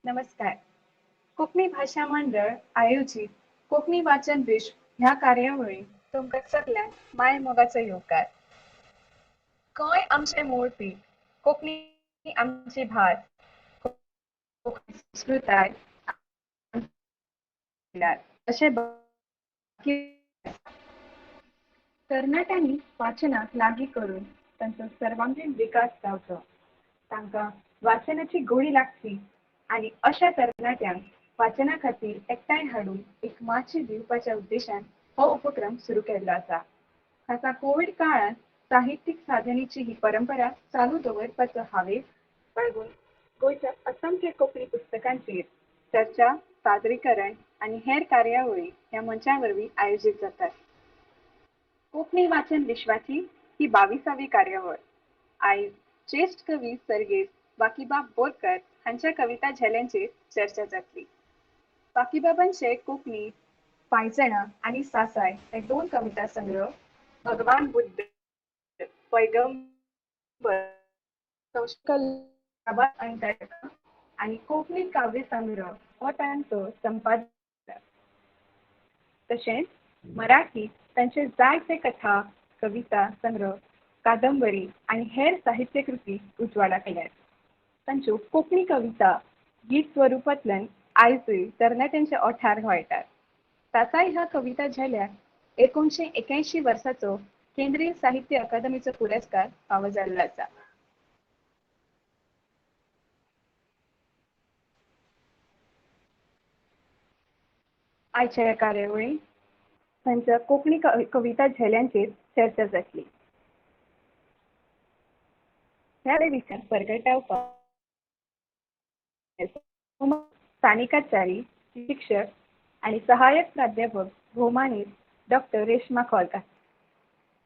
नमस्कार. कोंकणी भाशा मंडळ आयोजीत कोंकणी वाचन विश्व ह्या कार्यावळींत तुमकां सगल्यांक मायेमोगाचो येवकार. गोंय आमचें मूळ पीक, कोंकणी आमची भास, कोंकणी संस्कृताय अशें तरणाट्यांनी वाचनाक लागीं करून तांचो सर्वांगीण विकास जावचो, तांकां वाचनाची गोडी लागची आनी अशा तरणाट्यांक वाचना खातीर एकठांय हाडून एक माची दिवपाच्या उद्देशान हो उपक्रम सुरू केल्लो आसा. खासा कोवीड काळांत साहित्यीक साधनेची ही परंपरा चालू दवरपाचो हावेस बाळगून गोंयच्या असंख्य कोंकणी पुस्तकांचेर चर्चा, सादरीकरण आनी हेर कार्यावळी ह्या मंचा वरवीं आयोजीत जातात. कोंकणी वाचन विश्वाची ही 22वी कार्यावळ. आयज ज्येश्ठ कवी सर्गेस्त बाकीबाब बोरकर हांच्या कविता झेल्यांचेर चर्चा जातली. बाकीबाबांचे कोंकणी पांयजणां आनी सासाय हे दोन कविता संग्रह, भगवान बुद्ध, पैगंबर, आनी कोंकणी काव्य संग्रह हो तांचो संपादन. तशेंच मराठीत तांचे जायते कथा, कविता संग्रह, कादंबरी आनी हेर साहित्यकृती उजवाडाक आयल्यात. तांच्यो कोंकणी कविता गीत स्वरुपांतल्यान आयजूय तरणाट्यांच्या ओंठार घोळटात. सासाय ह्या कविता झेल्याक 1981 वर्साचो केंद्रीय साहित्य अकादमीचो पुरस्कार फावो जाल्लो आसा. आयच्या ह्या कार्यावळींत तांच्या कोंकणी कविता झेल्यांचेर चर्चा जातली. ह्या विचार परगटावपाक सानिका च्यारी, शिक्षक आनी सहाय्यक प्राध्यापक भोवमानेस्त डॉक्टर रेश्मा खोलकार.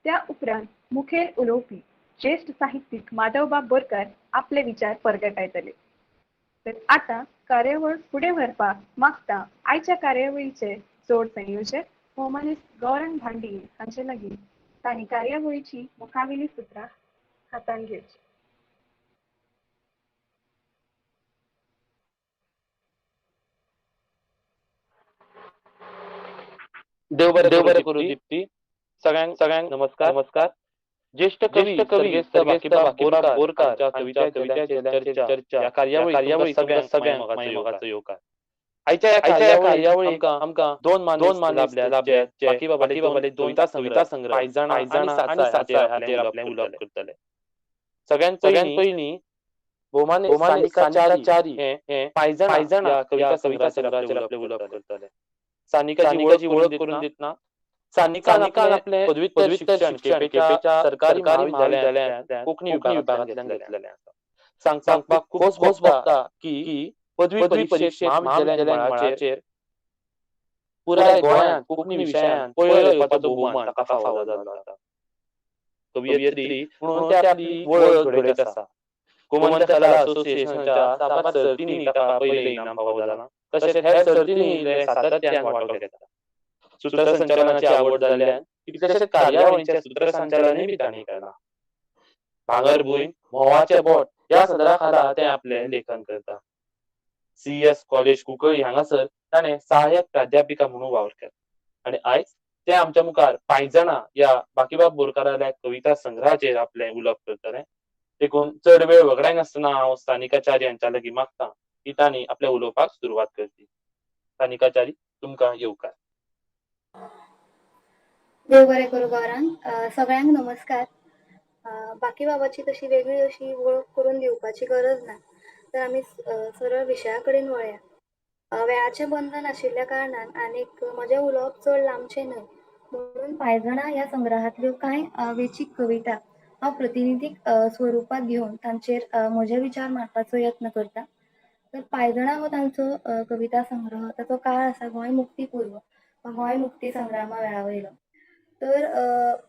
त्या उपरांत मुखेल उलोवपी ज्येश्ठ साहित्यीक माधवबाब बोरकार आपले विचार परगटायतले. तर आतां कार्यावळ फुडें व्हरपाक मागता आयच्या कार्यावळीचे जोड संयोजक भोवमानेस्त गौरांग भांडी हांचे लागीं तांणी कार्यावळीची मुखावेली सुत्रां हातांत घेवची. देव बरें करूं दीप्ती. सगळ्यांक सगळ्यांक नमस्कार नमस्कार. ज्येष्ठ कवी बाकीबाब बोरकार कविता चर्चा ह्या कार्यावळी सगळ्यांक सगळ्यांक मायेमोगाचो येवकार. आयच्या ह्या कार्यावळीक आमकां दोन मान लाभल्या बाकीबाबाले दोन कविता संग्रह पांयजणां आनी सासाय हाचेर आपलें उलोवप करतले. सगळ्यांत पयलीं भोवमानेस्त सानिका च्यारी हे पांयजणां ह्या कविता संग्रहाचेर आपलें उलोवप करतले. सानिकाची वळख करून दितना सानिकान आपलें पदव्युत्तर शिक्षण केपेंच्या सरकारी महाविद्यालयांत कोंकणी विभागांतल्यान घेतलेलें आसा. सांगपाक खूब खोस भोगता की पदवी परिक्षेत महाविद्यालय मळाचेर पुराय गोंयांत कोंकणी विशयांत पयलो येवपाचो भोवमान ताका फावो जाल्लो आसा. कवियत्री म्हणून ते आपली वळख घडयत आसा. गोमंत कला असोसिएशनाच्या साबार सर्तींनी ताका पयलें इनाम फावो जालां. तशेंच हेर सर्तींनी सातत्यान वांटो घेता. सूत्रसंचालनाची आवड जाल्ल्यान कितल्याशाच कार्यावळींचें सूत्रसंचालनूय बी तांणी केलां. भांगरभूंय, म्होंवाचें बोट ह्या सदरा खाला तें आपलें लेखन करता. CS college Cuncolim हांगासर ताणें सहाय्यक प्राध्यापिका म्हणून वावर केला आनी आयज तें आमच्या मुखार पांयजणां ह्या बाकीबाब बोरकाराल्या कविता संग्रहाचेर आपलें उलोवप करतलें. देखून चड वेळ वगडायनासतना हांव सानिका च्यारी हांच्या लागीं मागता की तांणी आपल्या उलोवपाक सुरवात करची. सानिका च्यारी, तुमकां येवकार. देव बरें करूं गौरांग. सगळ्यांक नमस्कार. बाकीबाबाची तशी वेगळी अशी वळख करून दिवपाची गरज ना, तर आमी सरळ विशया कडेन वळया. वेळाचें बंधन आशिल्ल्या कारणान आनीक म्हजें उलोवप चड लांबचें न्हय म्हणून पांयजणां ह्या संग्रहांतल्यो कांय वेंचीक कविता हांव प्रतिनिधीक स्वरुपांत घेवन तांचेर म्हजे विचार मांडपाचो यत्न करता. तर पांयजणां हो तांचो कविता संग्रह, ताचो काळ आसा गोंय मुक्ती पूर्व वा गोंय मुक्ती संग्रामा वेळा वयलो. तर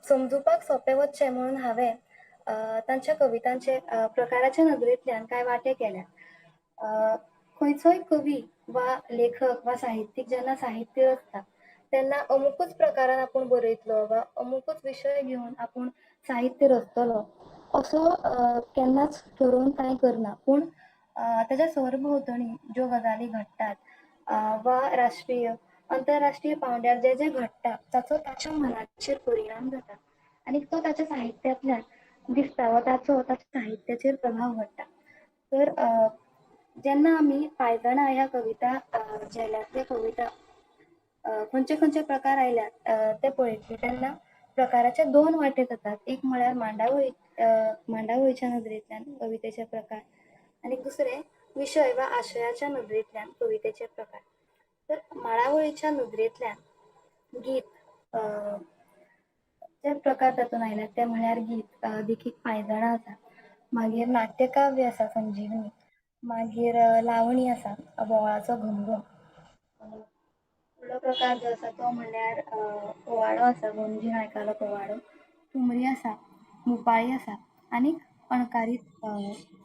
समजुपाक सोंपें वचचें म्हणून हांवें तांच्या कवितांचे प्रकाराच्या नदरेंतल्यान कांय वांटे केल्यात. खंयचोय कवी वा लेखक वा साहित्यीक जेन्ना साहित्य रचता तेन्ना अमुकूच प्रकारान आपूण बरयतलो वा अमुकूच विशय घेवन आपूण साहित्य रचतलो असो केन्नाच ठरोवन कांय करना. पूण ताच्या सरभोंवतणी ज्यो गजाली घडटात वा राष्ट्रीय अंतरराष्ट्रीय पांवड्यार जें जें घडटा ताचो ताच्या मनाचेर परिणाम जाता आनी तो ताच्या साहित्यांतल्यान दिसता वा ताचो ताच्या साहित्याचेर प्रभाव पडटा. तर जेन्ना आमी पांयजणां ह्या कविता झेल्यांतले कविता खंयचे खंयचे प्रकार आयल्यात ते पळयतले तेन्ना प्रकाराचे दोन वांटे जातात. एक म्हळ्यार मांडावळीच्या नदरेंतल्यान कवितेचे प्रकार आनी दुसरें विशय वा आशयाच्या नदरेंतल्यान कवितेचे प्रकार. तर मांडावळीच्या नदरेंतल्यान गीत जे प्रकार तातूंत आयल्यात ते म्हळ्यार गीत, देखीक पांयजणां आसा, मागीर नाट्यकाव्य आसा संजिवनी, मागीर लावणी आसा बोवाळाचो घमघम. फुडलो प्रकार जो आसा तो म्हणल्यार पोवाडो आसा, गुंजी नायकालो पोवाडो, ठुमरी आसा, भुपाळी आसा आनी अणकारीत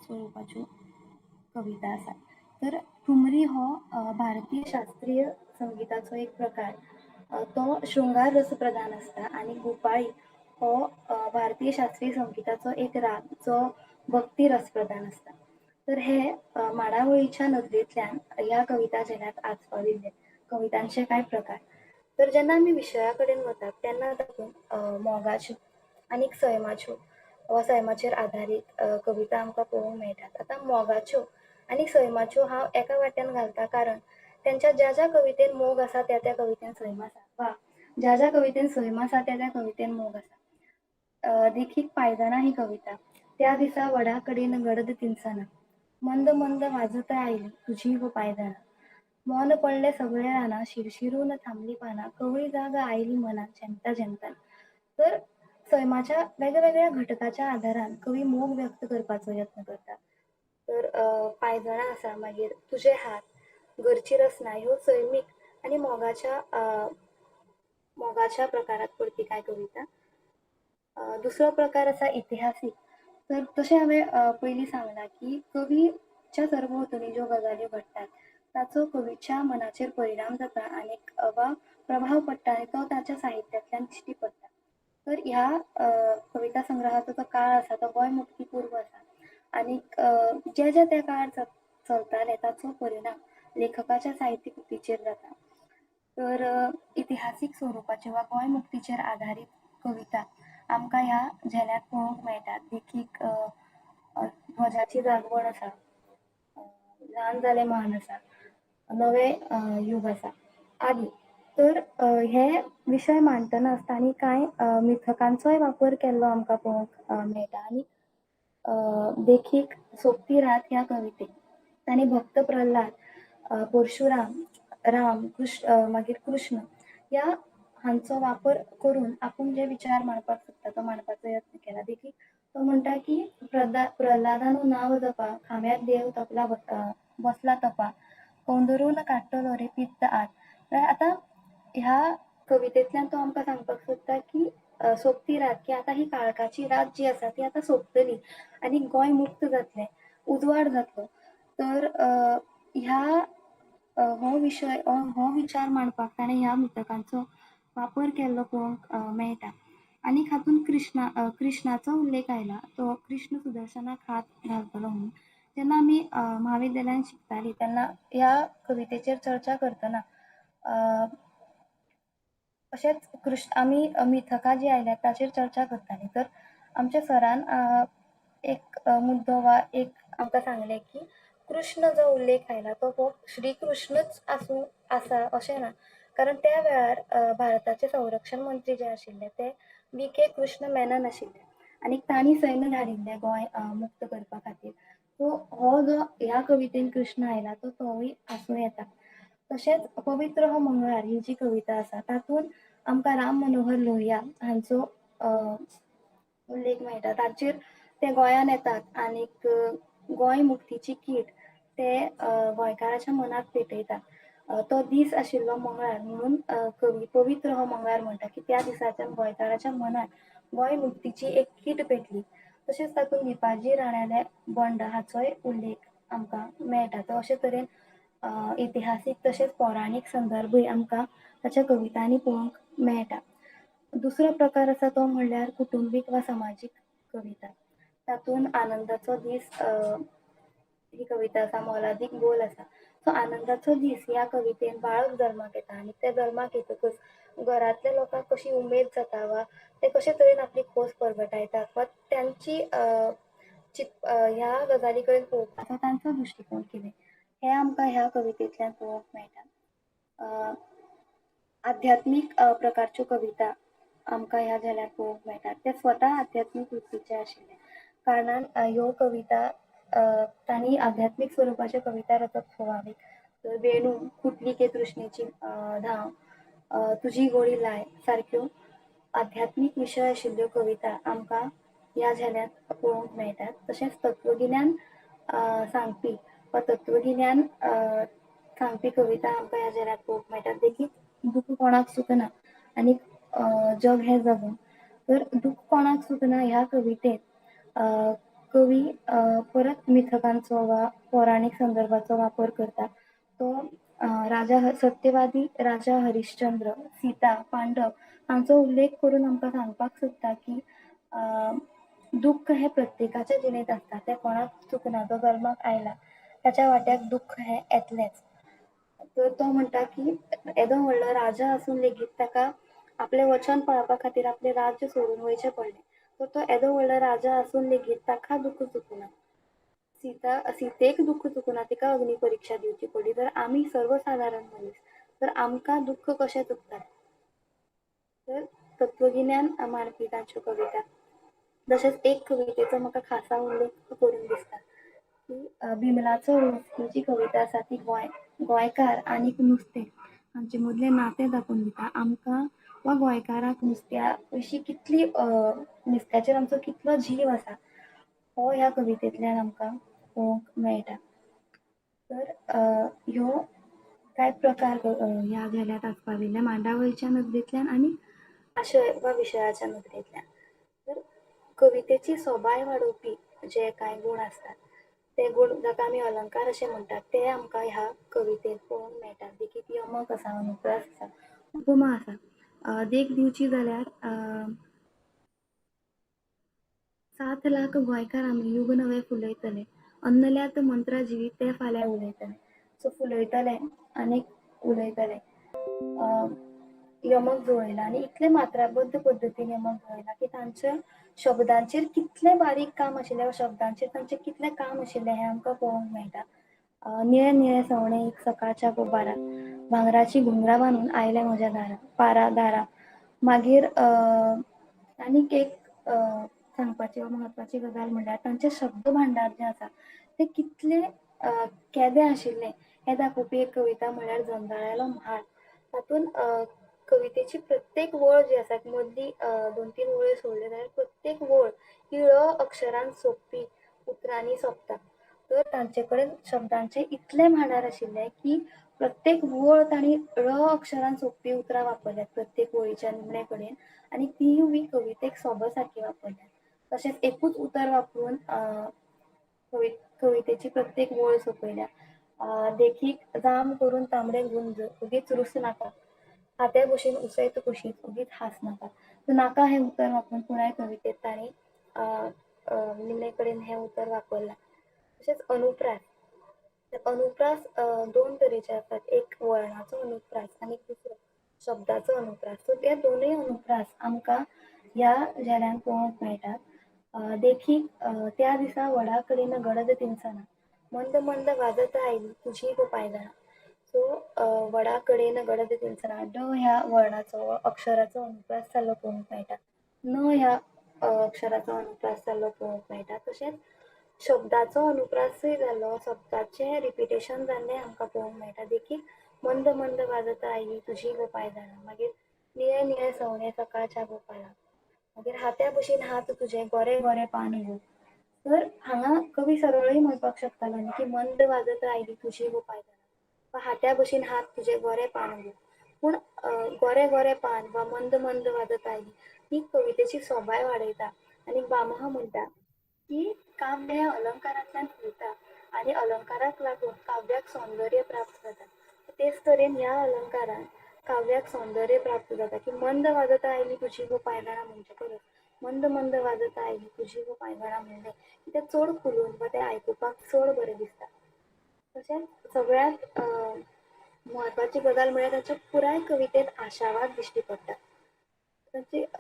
स्वरुपाच्यो कविता आसा. तर ठुमरी हो भारतीय शास्त्रीय संगिताचो एक प्रकार, तो शृंगार रस प्रधान आसता आनी भुपाळी हो भारतीय शास्त्रीय संगिताचो एक राग जो भक्ती रस प्रधान आसता. तर हे मांडावळीच्या नदरेंतल्यान ह्या कविता झेल्यांत आस्पाविल्ले कवितांचे कांय प्रकार. तर जेन्ना आमी विशया कडेन वतात तेन्ना तातूंत मोगाच्यो आनी सैमाच्यो वा सैमाचेर आदारीत कविता आमकां पळोवंक मेळटात. आतां मोगाच्यो आनी सैमाच्यो हांव एका वाट्यान घालता कारण तेंच्या ज्या ज्या कवितेन मोग आसा त्या त्या कवितेन सैम आसा वा ज्या ज्या कवितेन सैम आसा त्या त्या कवितेन मोग आसा. देखीक पांयजणां ही कविता. त्या दिसा वडा कडेन गडद तिनसना, मंद मंद वाजत आयली तुजी गो पांयजणां, मौन पडलें सगळें रानां, शिरशिरून थांबली पानां, कवळी जाग आयली मनान झेमता झेमतना. तर सैमाच्या वेगवेगळ्या घटकाच्या आदारान कवी मोग व्यक्त करपाचो यत्न करता. तर पांयजणां आसा, मागीर तुजे हात, घरची रचना ह्यो सैमीक आनी मोगाच्या प्रकारांत पडपी कांय कविता. दुसरो प्रकार आसा इतिहासीक. तर तशें हांवें पयलीं सांगलां की कवीच्या सरभोंवतणी ज्यो गजाली घडटात ताचो कवीच्या मनाचेर परिणाम जाता आनी वा प्रभाव पडटा आनी तो ताच्या साहित्यांतल्यान दिश्टी पडटा. तर ह्या कविता संग्रहाचो जो काळ आसा तो गोंय मुक्ती पूर्व आसा आनीक जे जे त्या काळार चलताले ताचो परिणाम लेखकाच्या साहित्य कृतीचेर जाता. तर इतिहासीक स्वरुपाचे वा गोंय मुक्तीचेर आदारीत कविता आमकां ह्या झेल्यांत पळोवंक मेळटात. देखीक ध्वजाची जागवण आसा, ल्हान जालें महान आसा, नवें युग आसा आदी. तर हे विशय मांडटना तांणी कांय मिथकांचोय वापर केल्लो आमकां पळोवंक मेळटा. आनी देखीक सोंपती रात ह्या कवितेंत तांणी भक्त प्रल्हाद, परशुराम, राम, कृष्ण, मागीर कृष्ण ह्या हांचो वापर करून आपूण जे विचार मांडपाक सोदता तो मांडपाचो यत्न केला. देखीक तो म्हणटा की प्रल्हादानु नांव जपा, खांब्यार देव तपला बसला तपा, कोंदरून काडटलो रे पित्त आत. आतां ह्या कवितेंतल्यान तो आमकां सांगपाक सोदता की सोंपती रात, की आतां ही काळखाची रात जी आसा ती आतां सोंपतली आनी गोंय मुक्त जातलें, उजवाड जातलो. तर ह्या हो विशय हो विचार मांडपाक ताणें ह्या मिथकांचो वापर केल्लो पळोवंक मेळटा. आनी हातूंत कृष्णाचो उल्लेख आयला, तो कृष्ण सुदर्शनाक हात घालतलो म्हणून. जेन्ना आमी म्हाविद्यालयांत शिकतालीं तेन्ना ह्या कवितेचेर चर्चा करतना तशेंच कृष्ण आमी मिथकां जीं आयल्यात ताचेर चर्चा करतालीं. तर आमच्या सरान एक मुद्दो वा एक आमकां सांगलें की कृष्ण जो उल्लेख आयला तो हो श्री कृष्णच आसूं आसा अशें ना, कारण त्या वेळार भारताचे संरक्षण मंत्री जे आशिल्ले ते वी के कृष्ण मेनन आशिल्ले आनी तांणी सैन्य धाडिल्लें गोंय मुक्त करपा खातीर. सो हो जो ह्या कवितेन कृष्ण आयला तो तोवूय आसूं येता. तशेंच पवित्र हो मंगळार ही जी कविता आसा तातूंत आमकां राम मनोहर लोहिया हांचो उल्लेख मेळटा. ताचेर ते गोंयांत येतात आनीक गोंय मुक्तीची कीट ते गोंयकाराच्या मनांत पेटयतात. तो दीस आशिल्लो मंगळार म्हणून कवी पवित्र हो मंगळार म्हणटा की त्या दिसाच्यान गोंयकाराच्या मनांत गोंय मुक्तीची एक कीट पेटली. तशेंच तातूंत दीपाजी राण्याले बंड हाचोय उल्लेख आमकां मेळटा. तर अशे तरेन इतिहासीक तशेंच पौराणीक संदर्भूय आमकां ताच्या कवितांनी पळोवंक मेळटा. दुसरो प्रकार आसा तो म्हणल्यार कुटुंबीक वा समाजीक कविता. तातूंत आनंदाचो दीस ही कविता आसा, मोलादीक बोल आसा. सो आनंदाचो दीस ह्या कवितेन बाळक जल्माक येता आनी ते जल्माक येतकच घरांतल्या लोकांक कशी उमेद जाता वा ते कशे तरेन आपली खोस परगटायतात वा तांची ह्या गजाली कडेन पळोवपाचो तांचो दृश्टिकोण कितें हें आमकां ह्या कवितेंतल्यान पळोवंक मेळटा. आध्यात्मीक प्रकारच्यो कविता आमकां ह्या झेल्यांत पळोवंक मेळटात. ते स्वता आध्यात्मीक वृत्तीचे आशिल्ले कारणान ह्यो कविता तांणी आध्यात्मीक स्वरुपाच्यो कविता रचप स्वभावीक. तर वेणू, कुटली के तृष्णेची धांव, तुजी गोडी लाय सारक्यो आध्यात्मीक विशय आशिल्ल्यो कविता आमकां ह्या झेल्यांत पळोवंक मेळटात. तशेंच तत्वगिन्यान सांगपी वा तत्वगिन्यान सांगपी कविता आमकां ह्या झेल्यांत पळोवंक मेळटात. देखीक दुःख कोणाक चुकना आनी जग हें जगन. तर दुःख कोणाक चुकना ह्या कवितेंत कवी परत मिथकांचो वा पौराणीक संदर्भाचो वापर करता. तो राजा सत्यवादी राजा हरिश्चंद्र, सीता, पांडव हांचो उल्लेख करून आमकां सांगपाक सोदता की दुःख हें प्रत्येकाच्या जिणेंत आसता, तें कोणाक चुकना. जो जल्माक आयला ताच्या वाट्याक दुःख हें येतलेंच. तर तो म्हणटा की येदो व्हडलो राजा आसून लेगीत ताका आपलें वचन पाळपा खातीर आपलें राज्य सोडून वयचें पडलें. तर तो येदो व्हडलो राजा आसून लेगीत ताका दुःख चुकना, सीतेक दुःख चुकना, तिका अग्नी परिक्षा दिवची पडली. तर आमी सर्वसाधारण मनीस, तर आमकां दुःख कशें चुकता? तर तत्वगिन्यान मांडपी तांच्यो कविता. तशेंच एक कवितेचो म्हाका खासा उल्लेख करून दिसता की बिमलाचो रोस ही जी कविता आसा ती गोंयकार आनी नुस्तें हांचे मदलें नातें दाखोवन दिता. आमकां वा गोंयकारांक नुस्त्या विशीं कितली नुस्त्याचेर आमचो कितलो जीव आसा हो ह्या कवितेंतल्यान आमकां पळोवंक मेळटा. तर ह्यो कांय प्रकार ह्या झेल्यांत आस्पाविल्ल्या मांडावळीच्या नदरेंतल्यान आनी आशय वा विशयाच्या नदरेंतल्यान. तर कवितेची सोबाय वाडोवपी जे कांय गूण आसतात ते गूण जाका आमी अलंकार अशें म्हणटात ते आमकां ह्या कवितेंत पळोवंक मेळटात. देखीक यमक आसा, अनुप्रास आसा, उपमा आसा. देख दिवची जाल्यार 7 लाख गोंयकार आमी युग नवें फुलयतले, अन्नल्यात मंत्रा जिवीत ते फाल्यां उलयतले. सो फुलयतले आनी उलयतले यमक जुळयला आनी इतले मात्राबद्ध पद्दतीन यमक जुळयला की तांच्या शब्दांचेर कितलें बारीक काम आशिल्लें वा शब्दांचेर तांचें कितलें काम आशिल्लें हें आमकां पळोवंक मेळटा. निळे निळे सवणें एक सकाळच्या गोबारा, भांगराची घुंगरां बांदून आयलें म्हज्या दारा पारा दारा. मागीर आनीक एक सांगपाची वा म्हत्वाची गजाल म्हणल्यार तांचें शब्द भांडार जें आसा तें कितलें केदें आशिल्लें हें दाखोवपी एक कविता म्हणल्यार जंजाळ्यालो म्हाळ. तातूंत कवितेची प्रत्येक वळ जी आसा, मदली 2-3 वळी सोडल्यो जाल्यार प्रत्येक वळ ही ळ अक्षरान सोंपपी उतरांनी सोंपता. तर तांचे कडेन शब्दांचें इतलें भांडार आशिल्लें की प्रत्येक वळ तांणी ळ अक्षरान सोंपपी उतरां वापरल्यात प्रत्येक वळीच्या निमणे कडेन आनी तीय बी कवितेक सोबो सारकी वापरल्यात. तशेंच एकूच उतर वापरून कवितेची प्रत्येक वळ सोंपयल्या. देखीक जाम करून तांबडे गुंज उगीच रुस नाका, हात्या भशेन उसयत कुशीत उगीच हांस नाका. नाका हें उतर वापरून पुराय कवितेंत तांणी निमणे कडेन हें उतर वापरलां. तशेंच अनुप्रास. अनुप्रास 2 तरेचे आसात, एक वर्णाचो अनुप्रास आनी दुसरो शब्दाचो अनुप्रास. सो ते दोनूय अनुप्रास आमकां ह्या झेल्यांत पळोवंक मेळटात. देखीक त्या दिसा वडा कडेन गडद तिनसना, मंद मंद वाजत आयली तुजी गो पांयजणां. सो वडा कडेन गडद तिनसना ड ह्या वर्णाचो अक्षराचो अनुप्रास जाल्लो पळोवंक मेळटा, न ह्या अक्षराचो अनुप्रास जाल्लो पळोवंक मेळटा. तशेंच शब्दाचो अनुप्रासूय जाल्लो, शब्दाचें रिपिटेशन जाल्लें आमकां पळोवंक मेळटा. देखीक मंद मंद वाजत आयली तुजी गो पांयजणां, मागीर निळे निळे सवणें सकाळच्या गोपाला, मागीर हात्या भशेन हात तुजे गोरे गोरे पान गो. तर हांगा कवी सरळूय म्हणपाक शकतालो न्ही की मंद वाजत आयली तुजी गो पांयजणां वा हात्या भशेन हात तुजे गोरे पान गो. पूण गोरे गोरे पान वा मंद मंद वाजत आयली ही कवितेची सोबाय वाडयता. आनी बामह म्हणटा की काव्य हें अलंकारांतल्यान फुलता आनी अलंकाराक लागून काव्याक सौंदर्य प्राप्त जाता. तेच तरेन ह्या अलंकारान काव्याक सौंदर्य प्राप्त जाता की मंद वाजत आयली तुजी गो पांयजणां म्हणचे परस मंद मंद वाजत आयली तुजी गो पांयगणां म्हणलें की तें चड खुलून वा तें आयकुपाक चड बरें दिसता. तशेंच सगळ्यांत म्हत्वाची गजाल म्हळ्यार ताच्या पुराय कवितेंत आशावाद दिश्टी पडटा.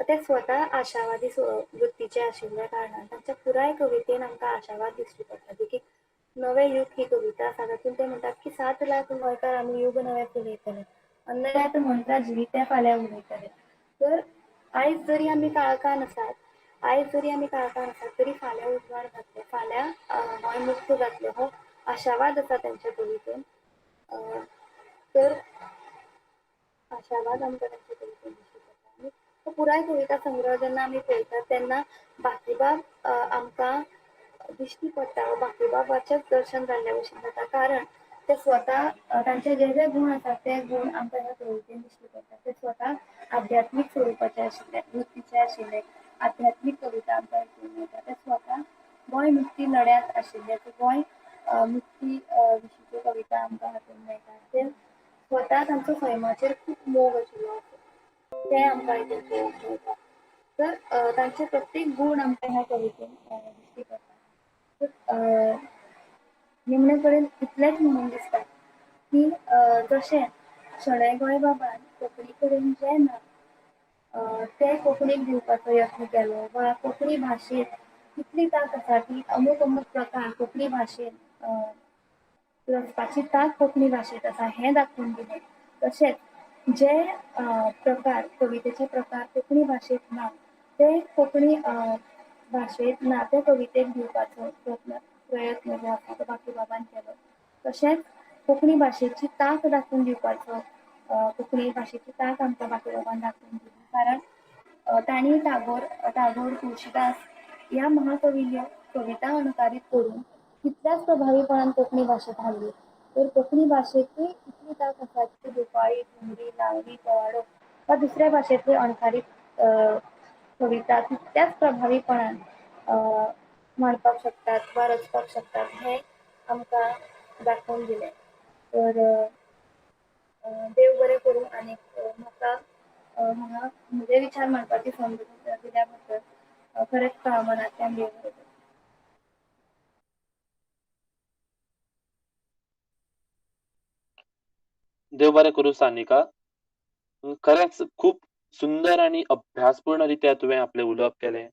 ते स्वता आशावादी वृत्तीचे आशिल्ल्या कारणान तांच्या पुराय कवितेन आमकां आशावाद दिश्टी पडटा. देखीक नवें युग ही कविता आसा, तातूंत ते म्हणटात की 7 लाख गोंयकार आमी युग नवें फुलयतले, अन्नयात मंत्रां जिवित्या फाल्यां उलयतले. तर आयज जरी आमी काळखान आसात, आयज जरी आमी काळखान आसात तरी फाल्यां उजवाड जातलो, फाल्यां गोंय मुक्त जातलें, हो आशावाद आसा तांच्या कवितेन. तर आशावाद आमकां तांच्या कवितेन दिश्टी पडटा. आनी हो पुराय कविता संग्रह जेन्ना आमी पळयतात तेन्ना बाकीबाब आमकां दिश्टी पडटा, बाकीबाबाचेंच दर्शन जाल्ल्या भशेन जाता, कारण ते स्वता तांचे जे जे गूण आसात ते गूण आमकां ह्या कवितेन दिश्टी पडटा. ते स्वता आध्यात्मीक स्वरुपाचे आशिल्ले, वृत्तीचे आशिल्ले, आध्यात्मीक कविता आमकां हितून मेळटा. ते स्वता गोंय मुक्ती लढ्यांत आशिल्ले, गोंय मुक्ती विशींच्यो कविता आमकां हातूंत मेळटा. ते स्वता तांचो सैमाचेर खूब मोग आशिल्लो ते आमकां हितून पळोवंक मेळटा. तर तांचे प्रत्येक गूण आमकां ह्या कवितेन दिश्टी पडटा. तर निमणे कडेन इतलेंच म्हणून दिसता की जशें शणै गोंयबाबान कोंकणी कडेन जें ना तें कोंकणीक दिवपाचो यत्न केलो, वा कोंकणी भाशेंत कितली तांक आसा ती अमूक अमूक प्रकार कोंकणी भाशेंत रचपाची तांक कोंकणी भाशेंत आसा हें दाखोवन दिलें, तशेंच जे प्रकार कवितेचे प्रकार कोंकणी भाशेंत ना ते कोंकणी भाशेंत ना ते कवितेक दिवपाचो प्रयत्न जो आसा तो बाकीबाबान केलो. तशेंच कोंकणी भाशेची तांक दाखोवन दिवपाचो, कोंकणी भाशेची तांक आमकां बाकीबाबान दाखोवन दिली, कारण तांणी टागोर, तुळशीदास ह्या महाकवील्यो कविता अणकारीत करून तितल्याच प्रभावीपणान कोंकणी भाशेंत हाडली. तर कोंकणी भाशेंतूय इतली तांक आसा की भोपाळी, ठुमरी, लावणी, पोवाडो वा दुसऱ्या भाशेंतली अणकारीत कविता तितल्याच प्रभावीपणान मांडपाक शकतात वा रचपाक शकतात हें आमकां दाखोवन दिलें. तर देव बरें करूं आनी म्हाका हांगा म्हजे विचार मांडपाची संद दिल्या बद्दल खरेंच मनांतल्यान देव बरें करूं. देव बरें करूं सानिका. खरेंच खूब सुंदर आनी अभ्यासपूर्ण रित्या तुवें आपलें उलोवप केलें.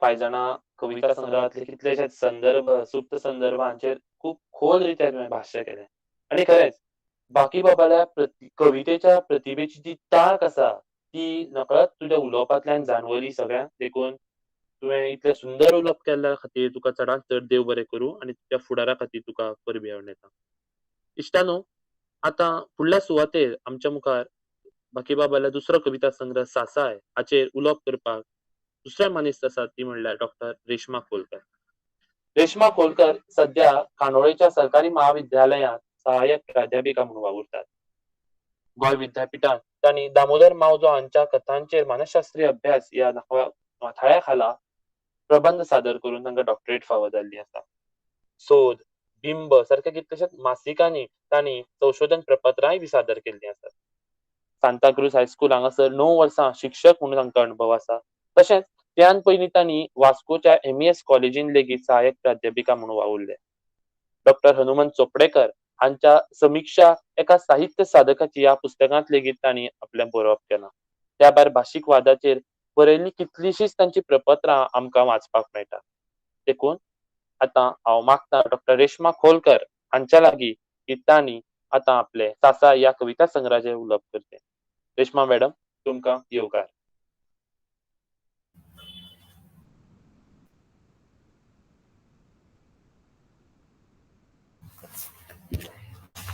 पांयजणां कविता संग्रहांतले कितलेशेच संदर्भ, सुप्त संदर्भ हांचेर खूब खोल रित्या तुवें भाश्य केलें. आनी खरेंच बाकीबाबाल्या कवितेच्या प्रतिभेची जी तांक आसा ती नकळत तुज्या उलोवपांतल्यान जाणवली सगळ्यांक. देखून तुवें इतलें सुंदर उलोवप केल्ल्या खातीर तुका चडांत चड देव बरें करूं आनी तुज्या फुडारा खातीर तुका परबीं येता. इश्टानो, आतां फुडल्या सुवातेर आमच्या मुखार बाकीबाबाल्या दुसरो कविता संग्रह सासाय हाचेर उलोवप करपाक दुसऱ्या मानेस्त आसात ती म्हणल्यार डॉक्टर रेश्मा खोलकर. रेश्मा खोलकर सध्या कांदोळेच्या सरकारी महाविद्यालयांत सहाय्यक प्राध्यापिका म्हणून वावुरतात. गोंय विद्यापिठांत तांणी दामोदर मावजो हांच्या कथांचेर मानसशास्त्रीय अभ्यास ह्या माथाळ्या खाला प्रबंध सादर करून तांकां डॉक्टरेट फावो जाल्ली आसा. सोद, बिंब सारक्या कितल्याशाच मासिकांनी तांणी संशोधन प्रपत्रांय बी सादर केल्लीं आसात. सांताक्रूज हायस्कूल हांगासर 9 वर्सां शिक्षक म्हणून तांकां अणभव आसा. तशेंच त्यान पयलीं तांणी वास्कोच्या MES कॉलेजीन लेगीत सहाय्यक प्राध्यापिका म्हणून वावुरले. डॉक्टर हनुमंत चोपडेकर हांच्या समिक्षा एका साहित्य साधकाची ह्या पुस्तकांत लेगीत तांणी आपलें बरोवप केलां. त्या भायर भाशीक वादाचेर बरयल्लीं कितलींशींच तांची प्रपत्रां आमकां वाचपाक मेळटा. देखून आतां हांव मागता डॉक्टर रेश्मा खोलकर हांच्या लागीं की तांणी आतां आपले सासाय ह्या कविता संग्रहाचेर उलोवप करचें. रेश्मा मॅडम, तुमकां येवकार.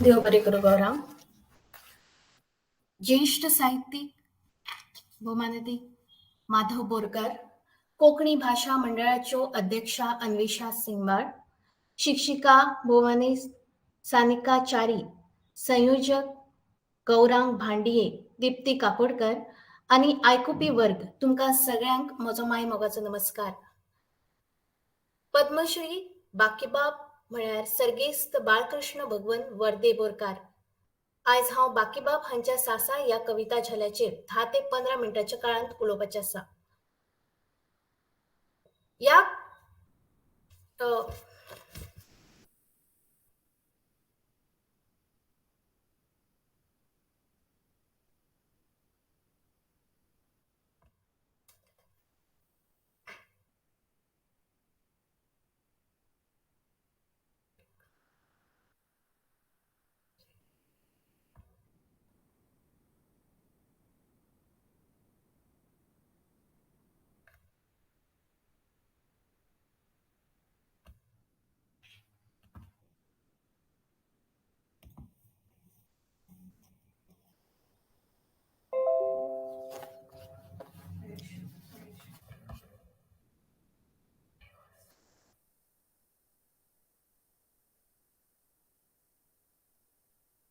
देव बरें करूं गौरांग. ज्येश्ठ साहित्यीक भोवमानदीक माधव बोरकर, कोंकणी भाशा मंडळाच्यो अध्यक्षा अन्वेषा सिंगबाळ, शिक्षिका भोवमानी सानिका च्यारी, संयोजक गौरांग भांडिये, दीप्ती काकोडकर आनी आयकुपी वर्ग, तुमकां सगळ्यांक म्हजो माय मोगाचो नमस्कार. पद्मश्री बाकीबाब म्हळ्यार सर्गेस्त बाळकृष्ण भगवन वर्दे बोरकार. आयज हांव बाकीबाब हांच्या सासाय ह्या कविता झेल्याचेर 10 ते 15 मिनटाच्या काळांत उलोवपाचें आसा. ह्या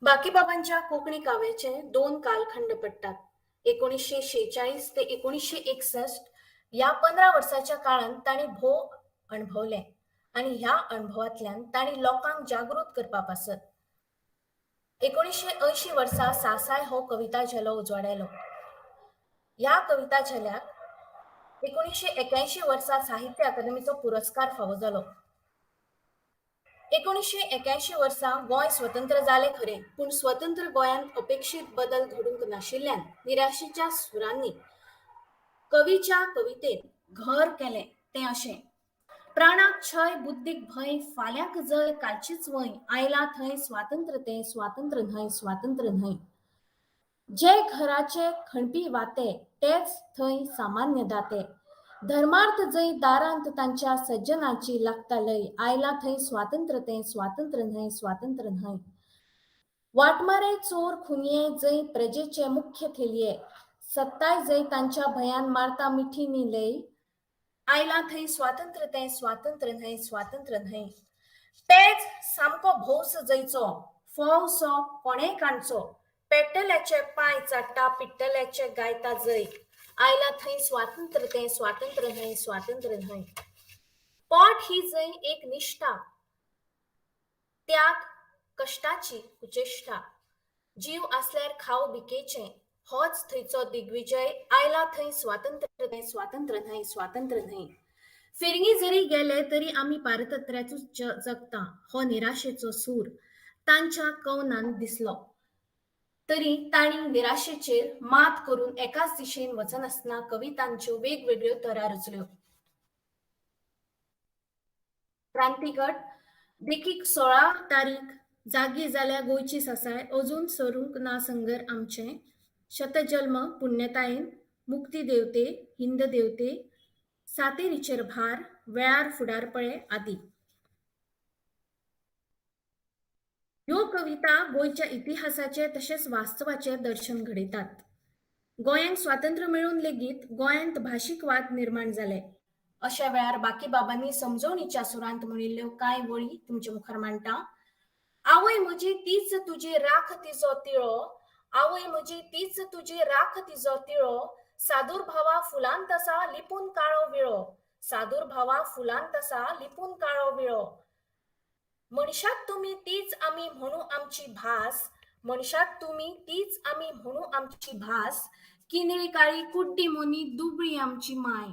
बाकीबाबांच्या कोंकणी काव्याचे दोन कालखंड पडटात. 1946 ते 1961 ह्या 15 वर्साच्या काळांत तांणी भोव अणभवलें आनी ह्या अणभवांतल्यान तांणी लोकांक जागृत करपा पासत 1980 वर्सा सासाय हो कविता झेलो उजवाडायलो. ह्या कविता झेल्याक 1981 वर्सा साहित्य अकादमीचो पुरस्कार फावो जालो. 1981 वर्सा गोंय स्वतंत्र जालें खरें, पूण स्वतंत्र गोंयांत अपेक्षीत बदल घडूंक नाशिल्ल्यान निराशेच्या सुरांनी कवीच्या कवितेत घर केलें तें अशें: प्राणाक छय बुद्धीक भंय, फाल्यांक जय कालचीच वंय, आयला थंय स्वातंत्र्य तें स्वातंत्र्य न्हय स्वातंत्र्य न्हय. जे घराचे खणपी वाते तेच थंय सामान्य दाते, धर्मार्थ जंय दारांत तांच्या सज्जनाची लागता लय, आयला थंय स्वातंत्र्य तें स्वातंत्र्य न्हय स्वातंत्र्य न्हय. वाटमारे चोर खुनये जंय प्रजेचे मुख्य थेलये, सत्ताय जंय तांच्या भंयान मारता मिठींनी लय, आयला थंय स्वातंत्र्य तें स्वातंत्र्य न्हय स्वातंत्र्य न्हय. पेज सामको भौस जंयचो फोवसो कोणेय काणचो, पेट्टल्याचे पांय चाट्टा पिट्टल्याचे गायता जय, आयला थंय स्वातंत्र्य तें स्वातंत्र्य न्हय स्वातंत्र्य न्हय. पोट ही जंय एक निश्ठा, त्याग कश्टाची कुचेश्टा, जीव आसल्यार खाव भिकेचें होच थंयचो दिग्विजय, आयला थंय स्वातंत्र्य तें स्वातंत्र्य न्हय स्वातंत्र्य न्हय. फिरंगी जरी गेले तरी आमी पारतंत्र्याचूच जगता हो निराशेचो सूर तांच्या कवनान दिसलो तरी तांणी निराशेचेर मात करून एकाच दिशेन वचनासतना कवितांच्यो वेगवेगळ्यो तरा रचल्यो. क्रांतीगट देखीक 16 तारीख जागी जाल्या गोंयची सासाय, अजून सरूंक ना संगर आमचें, शतजल्म पुण्यतायेन, मुक्ती देवते, हिंद देवते, सातेरीचेर भार, वेळार फुडार पळे आदी. ह्यो कविता गोंयच्या इतिहासाचें तशेंच वास्तवाचें दर्शन घडयतात. गोंयांक स्वातंत्र्य मेळून लेगीत गोंयांत भाशीक वाद निर्माण जाले. अशा वेळार बाकीबाबांनी समजवणीच्या सुरांत म्हणिल्ल्यो कांय वळी तुमचे मुखार मांडटा. आवय म्हजी तीच तुजी राख तिजो तिळो, आवय म्हजी तीच तुजी राख तिजो तिळो, सादूर भावा फुलांत आसा लिपून काळो विळो, सादूर भावा फुलांत आसा लिपून काळो विळो. मनशात तुमी तीच आमी म्हणू आमची भास, मनशात तुमी तीच आमी म्हणू आमची भास, किनळी काळी कुड्डी मोनी दुबळी आमची माय,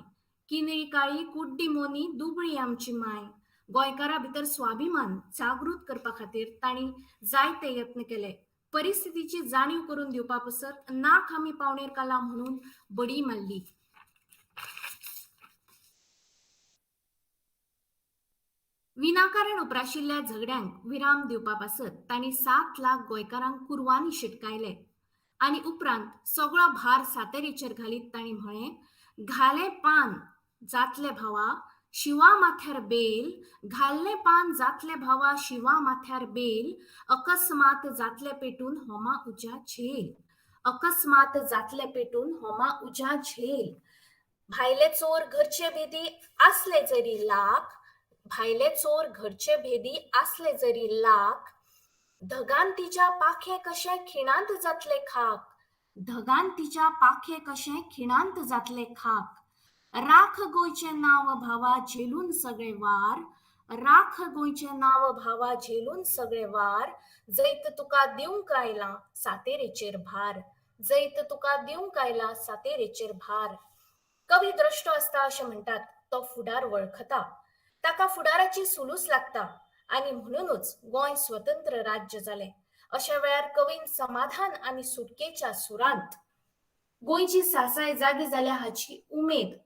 किनळी काळी कुड्डी मोनी दुबळी आमची माय. गोंयकारा भितर स्वाभिमान जागृत करपा खातीर तांणी जायते यत्न केले. परिस्थितीची जाणीव करून दिवपा पासत नाक आमी पावणेर काला म्हणून बडी मारली. विनाकारण उप्राशिल्ल्या झगड्यांक विराम दिवपा पासत तांणी 7 लाख गोंयकारांक कुरवांनी शिटकायले आनी उपरांत सगळो भार सातेरीचेर घालीत तांणी म्हळें, घालें पान जातले भावा शिवा माथ्यार बेल, घाल्लें पान जातले भावा शिवा माथ्यार बेल, अकस्मात जातले पेटून होमा उज्या झेल, अकस्मात जातले पेटून होमा उज्या झेल. भायले चोर घरचे भेदी आसले जरी लाख, भायले चोर घरचे भेदी आसले जरी लाख, धगान तिच्या पाखे कशें खिणांत जातले खाक, धगान तिच्या पाखे कशें खिणांत जातले खाक. राख गोंयचें नांव भावा झेलून सगळे वार, राख गोंयचें नांव भावा झेलून सगळे वार, जैत तुका दिवंक आयला सातेरीचेर भार, जैत तुका दिवंक आयला सातेरीचेर भार. कवी द्रश्टो आसता अशें म्हणटात. तो फुडार वळखता. ताका फुडाराची सुलूस लागता आनी म्हणूनच गोंय स्वतंत्र राज्य जालें. अशा वेळार कवीन समाधान आनी सुटकेच्या सुरांत गोंयची सासाय जागी जाल्या हाची उमेद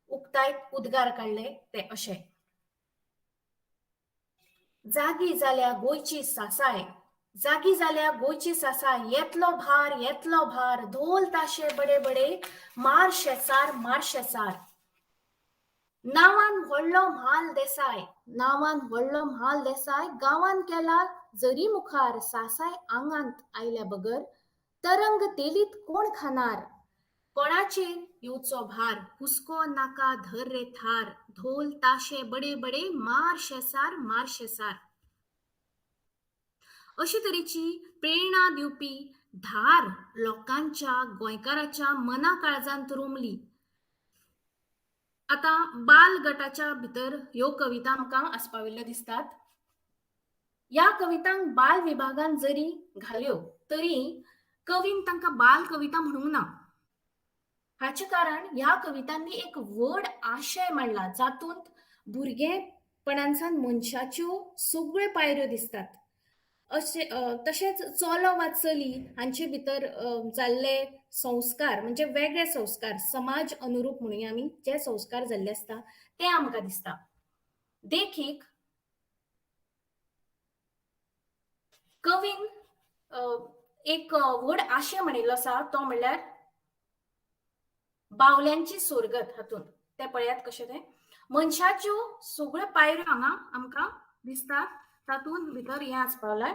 उक्तायत उद्गार काडले ते अशे. जागी जाल्या गोंयची सासाय, जागी जाल्या गोंयची सासाय, येतलो भार येतलो भार, धोल ताशे बडे बडे, मार शेसार मार शेसार. नांवान व्हडलो म्हाल देसाय, नांवान व्हडलो म्हाल देसाय, गांवान केला जरी मुखार, सासाय आंगांत आयल्या बगर तरंग तेलीत कोण खानार. कोणाचेर येवचो भार, हुस्को नाका धर रे थार, धोल ताशे बडे बडे, मार शेसार मार शेसार. अशे तरेची प्रेरणा दिवपी धार लोकांच्या गोंयकाराच्या मना काळजांत रोमली. आतां बाल गटाच्या भितर ह्यो कविता आमकां आस्पाविल्ल्यो दिसतात. ह्या कवितांक बाल विभागान जरी घाल्यो तरी कवीन तांकां बाल कविता म्हणूंक ना. हाचें कारण ह्या कवितांनी एक व्हड आशय मांडला जातूंत भुरगेपणांसान मनशाच्यो सगळ्यो पायऱ्यो दिसतात. अशें तशेंच चलो वा चली हांचे भितर जाल्ले संस्कार म्हणजे वेगळे संस्कार समाज अनुरूप म्हणुया आमी जे संस्कार जाल्ले आसता ते आमकां दिसता. देखीक कवीन एक व्हड आशय म्हणिल्लो आसा तो म्हणल्यार बावल्यांची सोरगत. हातूंत ते पळयात कशें तें मनशाच्यो सगळ्यो पायऱ्यो हांगा आमकां दिसतात. तातूंत भितर हें आसपावलां,